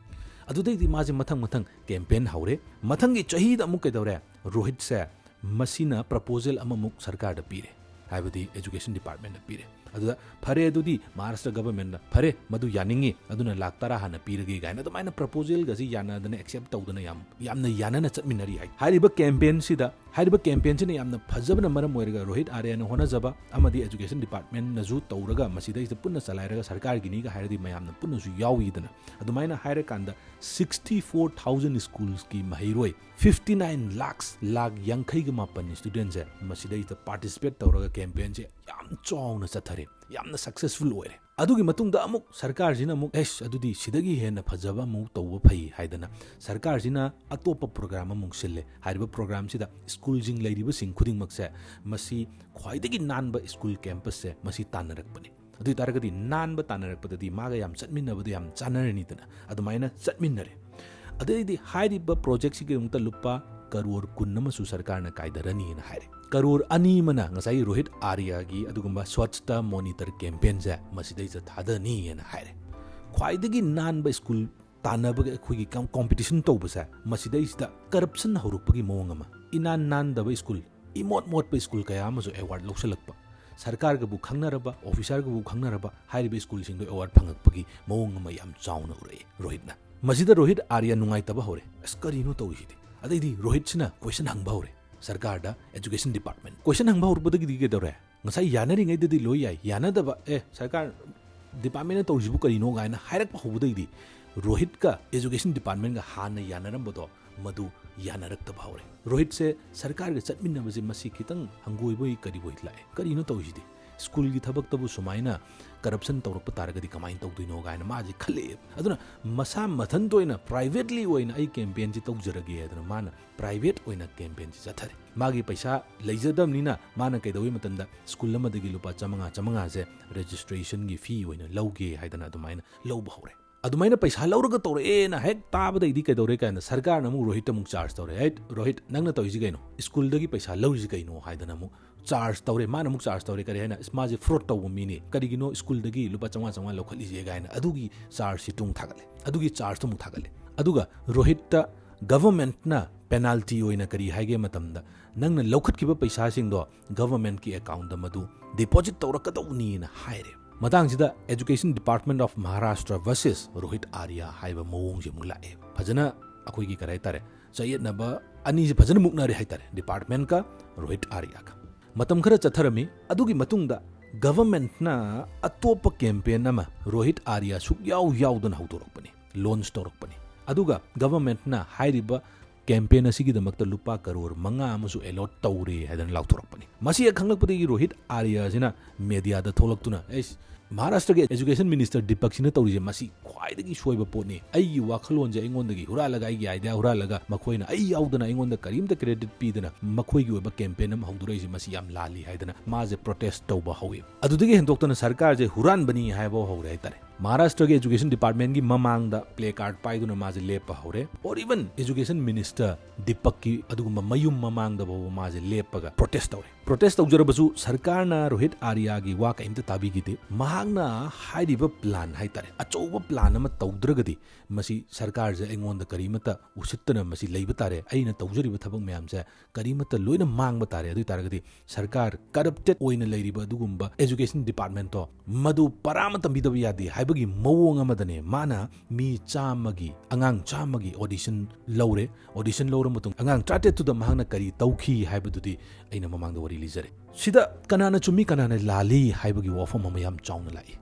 ꯑꯗꯨꯗꯩꯗꯤ ꯃꯥꯁꯦ ꯃꯊꯪ ꯃꯊꯪ ꯀꯦꯝꯄꯦꯟ ꯍꯧꯔꯦ꯫ ꯃꯊꯪꯒꯤ ꯆꯍꯤꯗ ꯑꯃꯨꯛ ꯀꯩꯗꯧꯔꯦ? ꯔꯣꯍꯤꯠꯁꯦ ꯃꯁꯤꯅ ꯄ꯭ꯔꯄꯣꯖꯦꯜ ꯑꯃꯃꯨꯛ ꯁꯔꯀꯥꯔꯗ ꯄꯤꯔꯦ, ꯍꯥꯏꯕꯗꯤ ꯑꯦꯖꯨꯀꯦꯁꯟ ꯗꯤꯄꯥꯔꯠꯃꯦꯟꯠꯅ ꯄꯤꯔꯦ꯫ ꯑꯗꯨꯗ ꯐꯔꯦ, ꯑꯗꯨꯗꯤ ꯃꯍꯥꯔꯥꯁꯇ꯭ꯔ ꯒꯚꯔꯟꯃꯦꯟꯠꯅ ꯐꯔꯦ, ꯃꯗꯨ ꯌꯥꯅꯤꯡꯉꯤ, ꯑꯗꯨꯅ ꯂꯥꯛ ꯇꯔꯥ ꯍꯥꯟꯅ ꯄꯤꯔꯒꯦ ꯀꯥꯏꯅ ꯑꯗꯨꯃꯥꯏꯅ ꯄ꯭ꯔꯄꯣꯖꯦꯜꯒꯁꯤ ꯌꯥꯅꯗꯅ, ꯑꯦꯛꯁꯦꯞ ꯇꯧꯗꯅ ꯌꯥꯝ, ꯌꯥꯝꯅ ꯌꯥꯅꯅ ꯆꯠꯃꯤꯟꯅꯔꯤ ꯍꯥꯏ꯫ ꯍꯥꯏꯔꯤꯕ ꯀꯦꯝꯄꯦꯟꯁꯤꯗ, ꯍꯥꯏꯔꯤꯕ ꯀꯦꯝꯄꯦꯟꯁꯤꯅ ꯌꯥꯝꯅ ꯐꯖꯕꯅ ꯃꯔꯝ ꯑꯣꯏꯔꯒ ꯔꯣꯍꯤꯠ ꯑꯥꯔꯌꯥꯅ ꯍꯣꯠꯅꯖꯕ ꯑꯃꯗꯤ ꯑꯦꯖꯨꯀꯦꯁꯟ ꯗꯤꯄꯥꯔꯠꯃꯦꯟꯠꯅꯁꯨ ꯇꯧꯔꯒ ꯃꯁꯤꯗꯩꯁꯤꯗ ꯄꯨꯟꯅ ꯆꯂꯥꯏꯔꯒ ꯁꯔꯀꯥꯔꯒꯤꯅꯤꯒ ꯍꯥꯏꯔꯗꯤ ꯃꯌꯥꯝꯅ ꯄꯨꯟꯅꯁꯨ ꯌꯥꯎꯏꯗꯅ꯫ ꯑꯗꯨꯃꯥꯏꯅ ꯍꯥꯏꯔꯀꯥꯟꯗ sixty four thousand schools ꯀꯤ ꯃꯍꯩꯔꯣꯏ fifty nine lakhs, ꯂꯥꯛ ꯌꯥꯡꯈꯩꯒ ꯃꯥꯄꯟ student ꯁꯦ ꯃꯁꯤꯗꯩꯗ participate ꯇꯧꯔꯒ ꯀꯦꯝꯄꯦꯟꯁꯦ ꯌꯥꯝ ꯆꯥꯎꯅ ꯆꯠꯊꯔꯦ, ꯌꯥꯝꯅ successful ꯑꯣꯏꯔꯦ꯫ ꯑꯗꯨꯒꯤ ꯃꯇꯨꯡꯗ ꯑꯃꯨꯛ ꯁꯔꯀꯥꯔꯁꯤꯅ ꯑꯃꯨꯛ, "ꯑꯦꯁ, ꯑꯗꯨꯗꯤ ꯁꯤꯗꯒꯤ ꯍꯦꯟꯅ ꯐꯖꯕ ꯑꯃꯨꯛ ꯇꯧꯕ ꯐꯩ" ꯍꯥꯏꯗꯅ ꯁꯔꯀꯥꯔꯁꯤꯅ ꯑꯇꯣꯞꯄ program ꯑꯃꯨꯛ ꯁꯤꯜꯂꯦ꯫ ꯍꯥꯏꯔꯤꯕ program ꯁꯤꯗ ꯁ꯭ꯀꯨꯜꯁꯤꯡ ꯂꯩꯔꯤꯕꯁꯤꯡ ꯈꯨꯗꯤꯡꯃꯛꯁꯦ, ꯃꯁꯤ ꯈ꯭ꯋꯥꯏꯗꯒꯤ ꯅꯥꯟꯕ ꯁ꯭ꯀꯨꯜ ꯀꯦꯝꯄꯁꯁꯦ ꯃꯁꯤ ꯇꯥꯟꯅꯔꯛꯄꯅꯤ꯫ ꯑꯗꯨ ꯑꯣꯏ ꯇꯥꯔꯒꯗꯤ ꯅꯥꯟꯕ ꯇꯥꯟꯅꯔꯛꯄꯗꯗꯤ ꯃꯥꯒ ꯌꯥꯝ ꯆꯠꯃꯤꯟꯅꯕꯗ ꯌꯥꯝ ꯆꯥꯟꯅꯔꯅꯤꯗꯅ꯫ ꯑꯗꯨꯃꯥꯏꯅ ꯆꯠꯃꯤꯟꯅꯔꯦ꯫ ꯑꯗꯩꯗꯤ ꯍꯥꯏꯔꯤꯕ project ꯁꯤꯒꯤꯗꯃꯛꯇ ꯂꯨꯄꯥ ꯀꯔꯣꯔ ꯀꯨꯟ ꯑꯃꯁꯨ ꯁꯔꯀꯥꯔꯅ ꯀꯥꯏꯊꯔꯅꯤꯅ ꯍꯥꯏꯔꯦ꯫ ꯀꯔꯣꯔ ꯑꯅꯤ ꯑꯃꯅ ꯉꯁꯥꯏꯒꯤ ꯔꯣꯍꯤꯠ ꯑꯥꯔꯌꯥꯒꯤ ꯑꯗꯨꯒꯨꯝꯕ Swachhata Monitor campaign ꯁꯦ ꯃꯁꯤꯗꯩꯁꯤꯗ ꯊꯥꯗꯅꯤꯅ ꯍꯥꯏꯔꯦ꯫ ꯈ꯭ꯋꯥꯏꯗꯒꯤ ꯅꯥꯟꯕ ꯁ꯭ꯀꯨꯜ ꯇꯥꯟꯅꯕꯒꯤ ꯑꯩꯈꯣꯏꯒꯤ ꯀꯝ-, competition ꯇꯧꯕꯁꯦ, ꯃꯁꯤꯗꯩꯁꯤꯗ corruption ꯍꯧꯔꯛꯄꯒꯤ ꯃꯑꯣꯡ ꯑꯃ, ꯏꯅꯥꯟ ꯅꯥꯟꯗꯕ ꯁ꯭ꯀꯨꯜ, ꯏꯃꯣꯠ ꯃꯣꯠꯄ ꯁ꯭ꯀꯨꯜ ꯀꯌꯥ ꯑꯃꯁꯨ award ꯂꯧꯁꯤꯜꯂꯛꯄ, ꯁꯔꯀꯥꯔꯒꯕꯨ ꯈꯪꯅꯔꯕ, officer ꯒꯕꯨ ꯈꯪꯅꯔꯕ ꯍꯥꯏꯔꯤꯕ ꯁ꯭ꯀꯨꯜꯁꯤꯡꯗꯣ award ꯐꯪꯉꯛꯄꯒꯤ ꯃꯑꯣꯡ ꯑꯃ ꯌꯥꯝ ꯆꯥꯎꯅ ꯎꯔꯛꯑꯦ ꯔꯣꯍꯤꯠꯅ꯫ ꯃꯁꯤꯗ ꯔꯣꯍꯤꯠ ꯑꯥꯔꯌꯥ ꯅꯨꯡꯉꯥꯏꯇꯕ ꯍꯧꯔꯦ꯫ "ꯑꯁ, ꯀꯔꯤꯅꯣ ꯇꯧꯔꯤꯁꯤꯗꯤ?" ꯑꯗꯩꯗꯤ ꯔꯣꯍꯤꯠꯁꯤꯅ question ꯍꯪꯕ ꯍꯧꯔꯦ ꯁꯔꯀꯥꯔꯗ, education department꯫ Question ꯍꯪꯕ ꯍꯧꯔꯛꯄꯗꯒꯤꯗꯤ ꯀꯩꯗꯧꯔꯦ? ꯉꯁꯥꯏ ꯌꯥꯅꯔꯤꯉꯩꯗꯗꯤ ꯂꯣꯏ ꯌꯥꯏ, ꯌꯥꯅꯗꯕ, "ꯑꯦ, ꯁꯔꯀꯥꯔ department ꯅ ꯇꯧꯔꯤꯁꯤꯕꯨ ꯀꯔꯤꯅꯣ?" ꯀꯥꯏꯅ ꯍꯥꯏꯔꯛꯄ ꯍꯧꯕꯗꯒꯤꯗꯤ ꯔꯣꯍꯤꯠꯀ education department ꯒ ꯍꯥꯟꯅ ꯌꯥꯅꯔꯝꯕꯗꯣ ꯃꯗꯨ ꯌꯥꯅꯔꯛꯇꯕ ꯍꯧꯔꯦ꯫ ꯔꯣꯍꯤꯠꯁꯦ ꯁꯔꯀꯥꯔꯒ ꯆꯠꯃꯤꯟꯅꯕꯁꯦ ꯃꯁꯤ ꯈꯤꯇꯪ ꯍꯪꯒꯣꯏꯕꯣꯏ ꯀꯔꯤꯕꯣꯏ ꯂꯥꯛꯑꯦ꯫ "ꯀꯔꯤꯅꯣ ꯇꯧꯔꯤꯁꯤꯗꯤ? ꯁ꯭ꯀꯨꯜꯒꯤ ꯊꯕꯛꯇꯕꯨ ꯁꯨꯃꯥꯏꯅ corruption ꯇꯧꯔꯛꯄ ꯇꯥꯔꯒꯗꯤ ꯀꯃꯥꯏꯅ ꯇꯧꯗꯣꯏꯅꯣ?" ꯀꯥꯏꯅ ꯃꯥꯁꯦ ꯈꯜꯂꯛꯑꯦ꯫ ꯑꯗꯨꯅ ꯃꯁꯥ ꯃꯊꯟꯇ ꯑꯣꯏꯅ privately ꯑꯣꯏꯅ ꯑꯩ campaign ꯁꯤ ꯇꯧꯖꯔꯒꯦ ꯍꯥꯏꯗꯅ ꯃꯥꯅ private ꯑꯣꯏꯅ campaign ꯁꯤ ꯆꯠꯊꯔꯦ꯫ ꯃꯥꯒꯤ ꯄꯩꯁꯥ ꯂꯩꯖꯗꯕꯅꯤꯅ ꯃꯥꯅ ꯀꯩꯗꯧꯏ ꯃꯇꯝꯗ ꯁ꯭ꯀꯨꯜ ꯑꯃꯗꯒꯤ ꯂꯨꯄꯥ ꯆꯥꯝꯃꯉꯥ, ꯆꯥꯝꯃꯉꯥꯁꯦ registration ꯒꯤ fee ꯑꯣꯏꯅ ꯂꯧꯒꯦ ꯍꯥꯏꯗꯅ ꯑꯗꯨꯃꯥꯏꯅ ꯂꯧꯕ ꯍꯧꯔꯦ꯫ ꯑꯗꯨꯃꯥꯏꯅ ꯄꯩꯁꯥ ꯂꯧꯔꯒ ꯇꯧꯔꯛꯑꯦꯅ ꯍꯦꯛ ꯇꯥꯕꯗꯩꯗꯤ ꯀꯩꯗꯧꯔꯦ ꯀꯥꯏꯅ ꯁꯔꯀꯥꯔꯅ ꯑꯃꯨꯛ ꯔꯣꯍꯤꯠꯇ ꯑꯃꯨꯛ charge ꯇꯧꯔꯦ꯫ "ꯍꯩꯠ, ꯔꯣꯍꯤꯠ, ꯅꯪꯅ ꯇꯧꯔꯤꯁꯤ ꯀꯩꯅꯣ? ꯁ꯭ꯀꯨꯜꯗꯒꯤ ꯄꯩꯁꯥ ꯂꯧꯔꯤꯁꯤ ꯀꯩꯅꯣ?" ꯍꯥꯏꯗꯅ ꯑꯃꯨꯛ charge ꯇꯧꯔꯦ꯫ ꯃꯥꯅ ꯑꯃꯨꯛ charge ꯇꯧꯔꯦ꯫ ꯀꯔꯤ ꯍꯥꯏꯅ? "ꯑꯁ, ꯃꯥꯁꯦ fraud ꯇꯧꯕ ꯃꯤꯅꯤ, ꯀꯔꯤꯒꯤꯅꯣ ꯁ꯭ꯀꯨꯜꯗꯒꯤ ꯂꯨꯄꯥ ꯆꯥꯝꯃꯉꯥ, ꯆꯥꯝꯃꯉꯥ ꯂꯧꯈꯠꯂꯤꯁꯦ?" ꯀꯥꯏꯅ ꯑꯗꯨꯒꯤ charge ꯁꯤꯠꯇꯨ ꯑꯃꯨꯛ ꯊꯥꯒꯠꯂꯦ, ꯑꯗꯨꯒꯤ charge ꯇꯨ ꯑꯃꯨꯛ ꯊꯥꯒꯠꯂꯦ꯫ ꯑꯗꯨꯒ ꯔꯣꯍꯤꯠꯇ ꯒꯚꯔꯟꯃꯦꯟꯠꯅ ꯄꯦꯅꯥꯜꯇꯤ ꯑꯣꯏꯅ ꯀꯔꯤ ꯍꯥꯏꯒꯦ ꯃꯇꯝꯗ, ꯅꯪꯅ ꯂꯧꯈꯠꯈꯤꯕ ꯄꯩꯁꯥꯁꯤꯡꯗꯣ ꯒꯚꯔꯟꯃꯦꯟꯠꯀꯤ ꯑꯦꯀꯥꯎꯟꯗ ꯃꯗꯨ ꯗꯤꯄꯣꯖꯤꯠ ꯇꯧꯔꯛꯀꯗꯧꯅꯤ ꯍꯥꯏꯔꯦ꯫ ꯃꯇꯥꯡꯁꯤꯗ Education Department of Maharashtra versus Rohit Arya ꯍꯥꯏꯕ ꯃꯑꯣꯡꯁꯦ ꯑꯃꯨꯛ ꯂꯥꯛꯑꯦ꯫ ꯐꯖꯅ ꯑꯩꯈꯣꯏꯒꯤ ꯀꯔꯤ ꯍꯥꯏꯇꯥꯔꯦ, ꯆꯌꯦꯠꯅꯕ ꯑꯅꯤꯁꯦ ꯐꯖꯅ ꯃꯨꯛꯅꯔꯦ ꯍꯥꯏꯇꯥꯔꯦ, ꯗꯤꯄꯥꯔꯠꯃꯦꯟꯠꯀ ꯔꯣꯍꯤꯠ ꯑꯥꯔꯤꯌꯥꯒ꯫ ꯃꯇꯝ ꯈꯔ ꯆꯠꯊꯔꯝꯃꯤ꯫ ꯑꯗꯨꯒꯤ ꯃꯇꯨꯡꯗ ꯒꯚꯔꯟꯃꯦꯟꯠꯅ ꯑꯇꯣꯞꯄ ꯀꯦꯝꯄꯦꯟ ꯑꯃ ꯔꯣꯍꯤꯠ ꯑꯥꯔꯤꯌꯥ ꯁꯨꯛꯌꯥꯎ ꯌꯥꯎꯗꯅ ꯍꯧꯗꯣꯔꯛꯄꯅꯤ, ꯂꯣꯟꯆ ꯇꯧꯔꯛꯄꯅꯤ꯫ ꯑꯗꯨꯒ ꯒꯚꯔꯟꯃꯦꯟꯠꯅ ꯍꯥꯏꯔꯤꯕ ꯀꯦꯝꯄꯦꯟ ꯑꯁꯤꯒꯤꯗꯃꯛꯇ ꯂꯨꯄꯥ ꯀꯔꯣꯔ ꯃꯉꯥ ꯑꯃꯁꯨ ꯑꯦꯂꯣꯠ ꯇꯧꯔꯦ ꯍꯥꯏꯗꯅ ꯂꯥꯎꯊꯣꯔꯛꯄꯅꯤ꯫ ꯃꯁꯤ ꯍꯦꯛ ꯈꯪꯂꯛꯄꯗꯒꯤ ꯔꯣꯍꯤꯠ ꯑꯥꯔꯤꯌꯥꯁꯤꯅ ꯃꯦꯗꯤꯌꯥꯗ ꯊꯣꯛꯂꯛꯇꯨꯅ, "ꯑꯩꯁ, ꯃꯍꯥꯔꯥꯁꯇ꯭ꯔꯒꯤ ꯑꯦꯖꯨꯀꯦꯁꯟ ꯃꯤꯅꯤꯁꯇꯔ ꯗꯤꯄꯛꯁꯤꯅ ꯇꯧꯔꯤꯁꯦ, ꯃꯁꯤ ꯈ꯭ꯋꯥꯏꯗꯒꯤ ꯁꯣꯏꯕ ꯄꯣꯠꯅꯤ꯫ ꯑꯩꯒꯤ ꯋꯥꯈꯜꯂꯣꯟꯁꯦ ꯑꯩꯉꯣꯟꯗꯒꯤ ꯍꯨꯔꯥꯜꯂꯒ, ꯑꯩꯒꯤ ꯑꯥꯏꯗꯤꯌꯥ ꯍꯨꯔꯥꯜꯂꯒ, ꯃꯈꯣꯏꯅ ꯑꯩ ꯌꯥꯎꯗꯅ ꯑꯩꯉꯣꯟꯗ ꯀꯔꯤꯝꯇ ꯀ꯭ꯔꯦꯗꯤꯠ ꯄꯤꯗꯅ ꯃꯈꯣꯏꯒꯤ ꯑꯣꯏꯕ ꯀꯦꯝꯄꯦꯟ ꯑꯃ ꯍꯧꯗꯣꯔꯛꯏꯁꯦ, ꯃꯁꯤ ꯌꯥꯝ ꯂꯥꯜꯂꯤ" ꯍꯥꯏꯗꯅ ꯃꯥꯁꯦ ꯄ꯭ꯔꯣꯇꯦꯁ ꯇꯧꯕ ꯍꯧꯏ꯫ ꯑꯗꯨꯗꯒꯤ ꯍꯦꯟꯗꯣꯛꯇꯅ ꯁꯔꯀꯥꯔꯁꯦ ꯍꯨꯔꯥꯟꯕꯅꯤ ꯍꯥꯏꯕ ꯍꯧꯔꯦ ꯍꯥꯏꯇꯥꯔꯦ꯫ ꯃꯍꯥꯔꯥꯁꯇ꯭ꯔꯒꯤ ꯑꯦꯖꯨꯀꯦꯁꯟ ꯗꯤꯄꯥꯔꯠꯃꯦꯟꯒꯤ ꯃꯃꯥꯡꯗ ꯄ꯭ꯂꯦ ꯀꯥꯔꯗ ꯄꯥꯏꯗꯨꯅ ꯃꯥꯁꯦ ꯂꯦꯞꯄ ꯍꯧꯔꯦ꯫ Or even education minister ꯗꯤꯄꯛꯀꯤ ꯑꯗꯨꯒꯨꯝꯕ ꯃꯌꯨꯝ ꯃꯃꯥꯡꯗ ꯐꯥꯎꯕ ꯃꯥꯁꯦ ꯂꯦꯞꯄꯒ ꯄ꯭ꯔꯣꯇꯦꯁ ꯇꯧꯔꯦ꯫ ꯄ꯭ꯔꯣꯇꯦꯁ ꯇꯧꯖꯔꯕꯁꯨ ꯁꯔꯀꯥꯔꯅ ꯔꯣꯍꯤꯠ ꯑꯥꯔꯤꯌꯥꯒꯤ ꯋꯥ ꯀꯔꯤꯝꯇ ꯇꯥꯕꯤꯈꯤꯗꯦ꯫ ꯃꯍꯥꯛꯅ ꯍꯥꯏꯔꯤꯕ ꯄ꯭ꯂꯥꯟ ꯍꯥꯏꯇꯥꯔꯦ, ꯑꯆꯧꯕ ꯄ꯭ꯂꯥꯟ ꯑꯃ ꯇꯧꯗ꯭ꯔꯒꯗꯤ ꯃꯁꯤ ꯁꯔꯀꯥꯔꯁꯦ ꯑꯩꯉꯣꯟꯗ ꯀꯔꯤꯃꯠꯇ ꯎꯁꯤꯠꯇꯅ ꯃꯁꯤ ꯂꯩꯕ ꯇꯥꯔꯦ, ꯑꯩꯅ ꯇꯧꯖꯔꯤꯕ ꯊꯕꯛ ꯃꯌꯥꯝꯁꯦ ꯀꯔꯤꯃꯠꯇ ꯂꯣꯏꯅ ꯃꯥꯡꯕ ꯇꯥꯔꯦ꯫ ꯑꯗꯨ ꯑꯣꯏ ꯇꯥꯔꯒꯗꯤ ꯁꯔꯀꯥꯔ ꯀꯔꯞꯇꯦꯠ ꯑꯣꯏꯅ ꯂꯩꯔꯤꯕ ꯑꯗꯨꯒꯨꯝꯕ ꯑꯦꯖꯨꯀꯦꯁꯟ ꯗꯤꯄꯥꯔꯠꯃꯦꯟꯠꯇꯣ ꯃꯗꯨ ꯄꯔꯥ ꯑꯃ ꯇꯝꯕꯤꯗꯕ ꯌꯥꯗꯦ ꯍꯥꯏꯕꯒꯤ ꯃꯑꯣꯡ ꯑꯃꯗꯅꯦ ꯃꯥꯅ ꯃꯤ ꯆꯥꯝꯃꯒꯤ, ꯑꯉꯥꯡ ꯆꯥꯝꯃꯒꯤ ꯑꯣꯗꯤꯁꯟ ꯂꯧꯔꯦ꯫ ꯑꯣꯗꯤꯁꯟ ꯂꯧꯔ ꯃꯇꯨꯡ ꯑꯉꯥꯡ ꯇꯔꯥꯇꯔꯦꯠꯇꯨꯗ ꯃꯍꯥꯛꯅ ꯀꯔꯤ ꯇꯧꯈꯤ ꯍꯥꯏꯕꯗꯨꯗꯤ ꯑꯩꯅ ꯃꯃꯥꯡꯗ ꯋꯥꯔꯤ ꯂꯤꯖꯔꯦ꯫ ꯁꯤꯗ ꯀꯅꯥꯅ ꯆꯨꯝꯃꯤ, ꯀꯅꯥꯅ ꯂꯥꯜꯂꯤ ꯍꯥꯏꯕꯒꯤ ꯋꯥꯐꯝ ꯑꯃ ꯌꯥꯝ ꯆꯥꯎꯅ ꯂꯥꯛꯏ꯫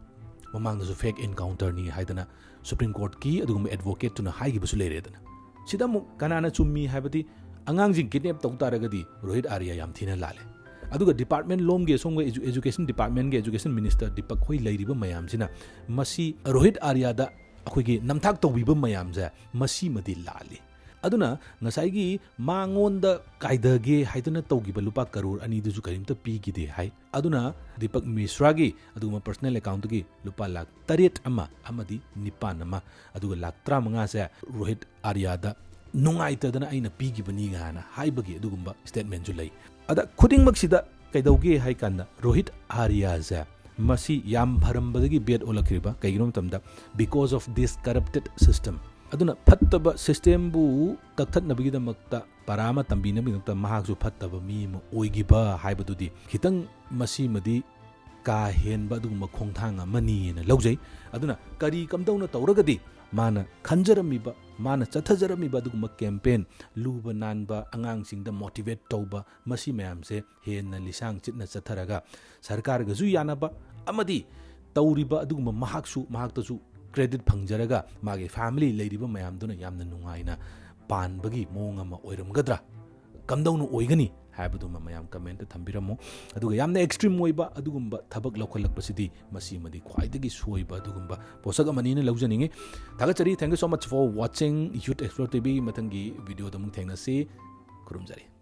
ꯃꯃꯥꯡꯗꯁꯨ ꯐꯦꯛ ꯑꯦꯟꯀꯥꯎꯟꯇꯔꯅꯤ ꯍꯥꯏꯗꯅ ꯁꯨꯄ꯭ꯔꯤꯝ ꯀꯣꯔꯠꯀꯤ ꯑꯗꯨꯒꯨꯝꯕ ꯑꯦꯗꯚꯣꯀꯦꯠꯇꯨꯅ ꯍꯥꯏꯈꯤꯕꯁꯨ ꯂꯩꯔꯦꯗꯅ꯫ ꯁꯤꯗ ꯑꯃꯨꯛ ꯀꯅꯥꯅ ꯆꯨꯝꯃꯤ ꯍꯥꯏꯕꯗꯤ, ꯑꯉꯥꯡꯁꯤꯡ ꯀꯤꯗꯅꯦꯞ ꯇꯧ ꯇꯥꯔꯒꯗꯤ ꯔꯣꯍꯤꯠ ꯑꯥꯔꯤꯌꯥ ꯌꯥꯝ ꯊꯤꯅ ꯂꯥꯜꯂꯦ꯫ ꯑꯗꯨꯒ ꯗꯤꯄꯥꯔꯠꯃꯦꯟ ꯂꯣꯝꯒꯤ ꯑꯁꯣꯝꯒꯤ ꯑꯦꯖꯨ-, ꯑꯦꯖꯨꯀꯦꯁꯟ ꯗꯤꯄꯥꯔꯠꯃꯦꯟꯒꯤ ꯑꯦꯖꯨꯀꯦꯁꯟ ꯃꯤꯅꯤꯁꯇꯔ ꯗꯤꯄꯛ ꯍꯣꯏ ꯂꯩꯔꯤꯕ ꯃꯌꯥꯝꯁꯤꯅ ꯃꯁꯤ ꯔꯣꯍꯤꯠ ꯑꯥꯔꯤꯌꯥꯗ ꯑꯩꯈꯣꯏꯒꯤ ꯅꯝꯊꯥꯛ ꯇꯧꯕꯤꯕ ꯃꯌꯥꯝꯁꯦ ꯃꯁꯤꯃꯗꯤ ꯂꯥꯜꯂꯤ꯫ ꯑꯗꯨꯅ ꯉꯁꯥꯏꯒꯤ ꯃꯉꯣꯟꯗ ꯀꯥꯏꯗꯒꯦ ꯍꯥꯏꯗꯨꯅ ꯇꯧꯈꯤꯕ ꯂꯨꯄꯥ ꯀꯔꯣꯔ ꯑꯅꯤꯗꯨꯁꯨ ꯀꯔꯤꯝꯇ ꯄꯤꯈꯤꯗꯦ ꯍꯥꯏ꯫ ꯑꯗꯨꯅ ꯗꯤꯄꯛ ꯃꯤꯁ꯭ꯔꯥꯒꯤ ꯑꯗꯨꯒꯨꯝꯕ ꯄꯔꯁꯅꯦꯜ ꯑꯦꯀꯥꯎꯟꯠꯇꯒꯤ ꯂꯨꯄꯥ ꯂꯥꯛ ꯇꯔꯦꯠ ꯑꯃ ꯑꯃꯗꯤ ꯅꯤꯄꯥꯟ ꯑꯃ, ꯑꯗꯨꯒ ꯂꯥꯛ ꯇꯔꯥꯃꯉꯥꯁꯦ ꯔꯣꯍꯤꯠ ꯑꯥꯔꯤꯌꯥꯗ ꯅꯨꯡꯉꯥꯏꯇꯗꯅ ꯑꯩꯅ ꯄꯤꯈꯤꯕꯅꯤ ꯀꯥꯏꯅ ꯍꯥꯏꯕꯒꯤ ꯑꯗꯨꯒꯨꯝꯕ ꯁ꯭ꯇꯦꯠꯃꯦꯟꯁꯨ ꯂꯩ꯫ ꯑꯗ ꯈꯨꯗꯤꯡꯃꯛꯁꯤꯗ ꯀꯩꯗꯧꯒꯦ ꯍꯥꯏ ꯀꯥꯟꯗ ꯔꯣꯍꯤꯠ ꯑꯥꯔꯤꯌꯥꯁꯦ ꯃꯁꯤ ꯌꯥꯝ ꯐꯔꯝꯕꯗꯒꯤ ꯕꯦꯗ ꯑꯣꯜꯂꯛꯈ꯭ꯔꯤꯕ꯫ ꯀꯩꯒꯤꯅꯣ ꯃꯇꯝꯗ, because of this corrupted system, ꯑꯗꯨꯅ ꯐꯠꯇꯕ systemꯕꯨ ꯀꯛꯊꯠꯅꯕꯒꯤꯗꯃꯛꯇ, ꯄꯔꯥ ꯑꯃ ꯇꯝꯕꯤꯅꯕꯒꯤꯗꯃꯛꯇ ꯃꯍꯥꯛꯁꯨ ꯐꯠꯇꯕ ꯃꯤ ꯑꯃ ꯑꯣꯏꯈꯤꯕ ꯍꯥꯏꯕꯗꯨꯗꯤ ꯈꯤꯇꯪ ꯃꯁꯤꯃꯗꯤ ꯀꯥ ꯍꯦꯟꯕ ꯑꯗꯨꯒꯨꯝꯕ ꯈꯣꯡꯊꯥꯡ ꯑꯃꯅꯤꯅ ꯂꯧꯖꯩ꯫ ꯑꯗꯨꯅ ꯀꯔꯤ ꯀꯝꯗꯧꯅ ꯇꯧꯔꯒꯗꯤ ꯃꯥꯅ ꯈꯟꯖꯔꯝꯃꯤꯕ, ꯃꯥꯅ ꯆꯠꯊꯖꯔꯝꯃꯤꯕ ꯑꯗꯨꯒꯨꯝꯕ campaign, ꯂꯨꯕ ꯅꯥꯟꯕ, ꯑꯉꯥꯡꯁꯤꯡꯗ motivate ꯇꯧꯕ, ꯃꯁꯤ ꯃꯌꯥꯝꯁꯦ ꯍꯦꯟꯅ ꯂꯤꯁꯥꯡ ꯆꯤꯠꯅ ꯆꯠꯊꯔꯒ ꯁꯔꯀꯥꯔꯒꯁꯨ ꯌꯥꯅꯕ ꯑꯃꯗꯤ ꯇꯧꯔꯤꯕ ꯑꯗꯨꯒꯨꯝꯕ ꯃꯍꯥꯛꯁꯨ, ꯃꯍꯥꯛꯇꯁꯨ credit ꯐꯪꯖꯔꯒ ꯃꯥꯒꯤ family ꯂꯩꯔꯤꯕ ꯃꯌꯥꯝꯗꯨꯅ ꯌꯥꯝꯅ ꯅꯨꯡꯉꯥꯏꯅ ꯄꯥꯟꯕꯒꯤ ꯃꯑꯣꯡ ꯑꯃ ꯑꯣꯏꯔꯝꯒꯗ꯭ꯔꯥ, ꯀꯝꯗꯧꯅ ꯑꯣꯏꯒꯅꯤ ꯍꯥꯏꯕꯗꯨꯃ ꯃꯌꯥꯝ commentꯇ ꯊꯝꯕꯤꯔꯝꯃꯣ꯫ ꯑꯗꯨꯒ ꯌꯥꯝꯅ extreme ꯑꯣꯏꯕ ꯑꯗꯨꯒꯨꯝꯕ ꯊꯕꯛ ꯂꯧꯈꯠꯂꯛꯄꯁꯤꯗꯤ ꯃꯁꯤꯃꯗꯤ ꯈ꯭ꯋꯥꯏꯗꯒꯤ ꯁꯣꯏꯕ ꯑꯗꯨꯒꯨꯝꯕ ꯄꯣꯠꯁꯛ ꯑꯃꯅꯤꯅ ꯂꯧꯖꯅꯤꯡꯉꯤ꯫ ꯊꯥꯒꯠꯆꯔꯤ꯫ Thank you so much for watching Youth Explore TV꯫ ꯃꯊꯪꯒꯤ videoꯗ ꯑꯃꯨꯛ ꯊꯦꯡꯅꯁꯤ꯫ ꯈꯨꯔꯨꯝꯖꯔꯤ꯫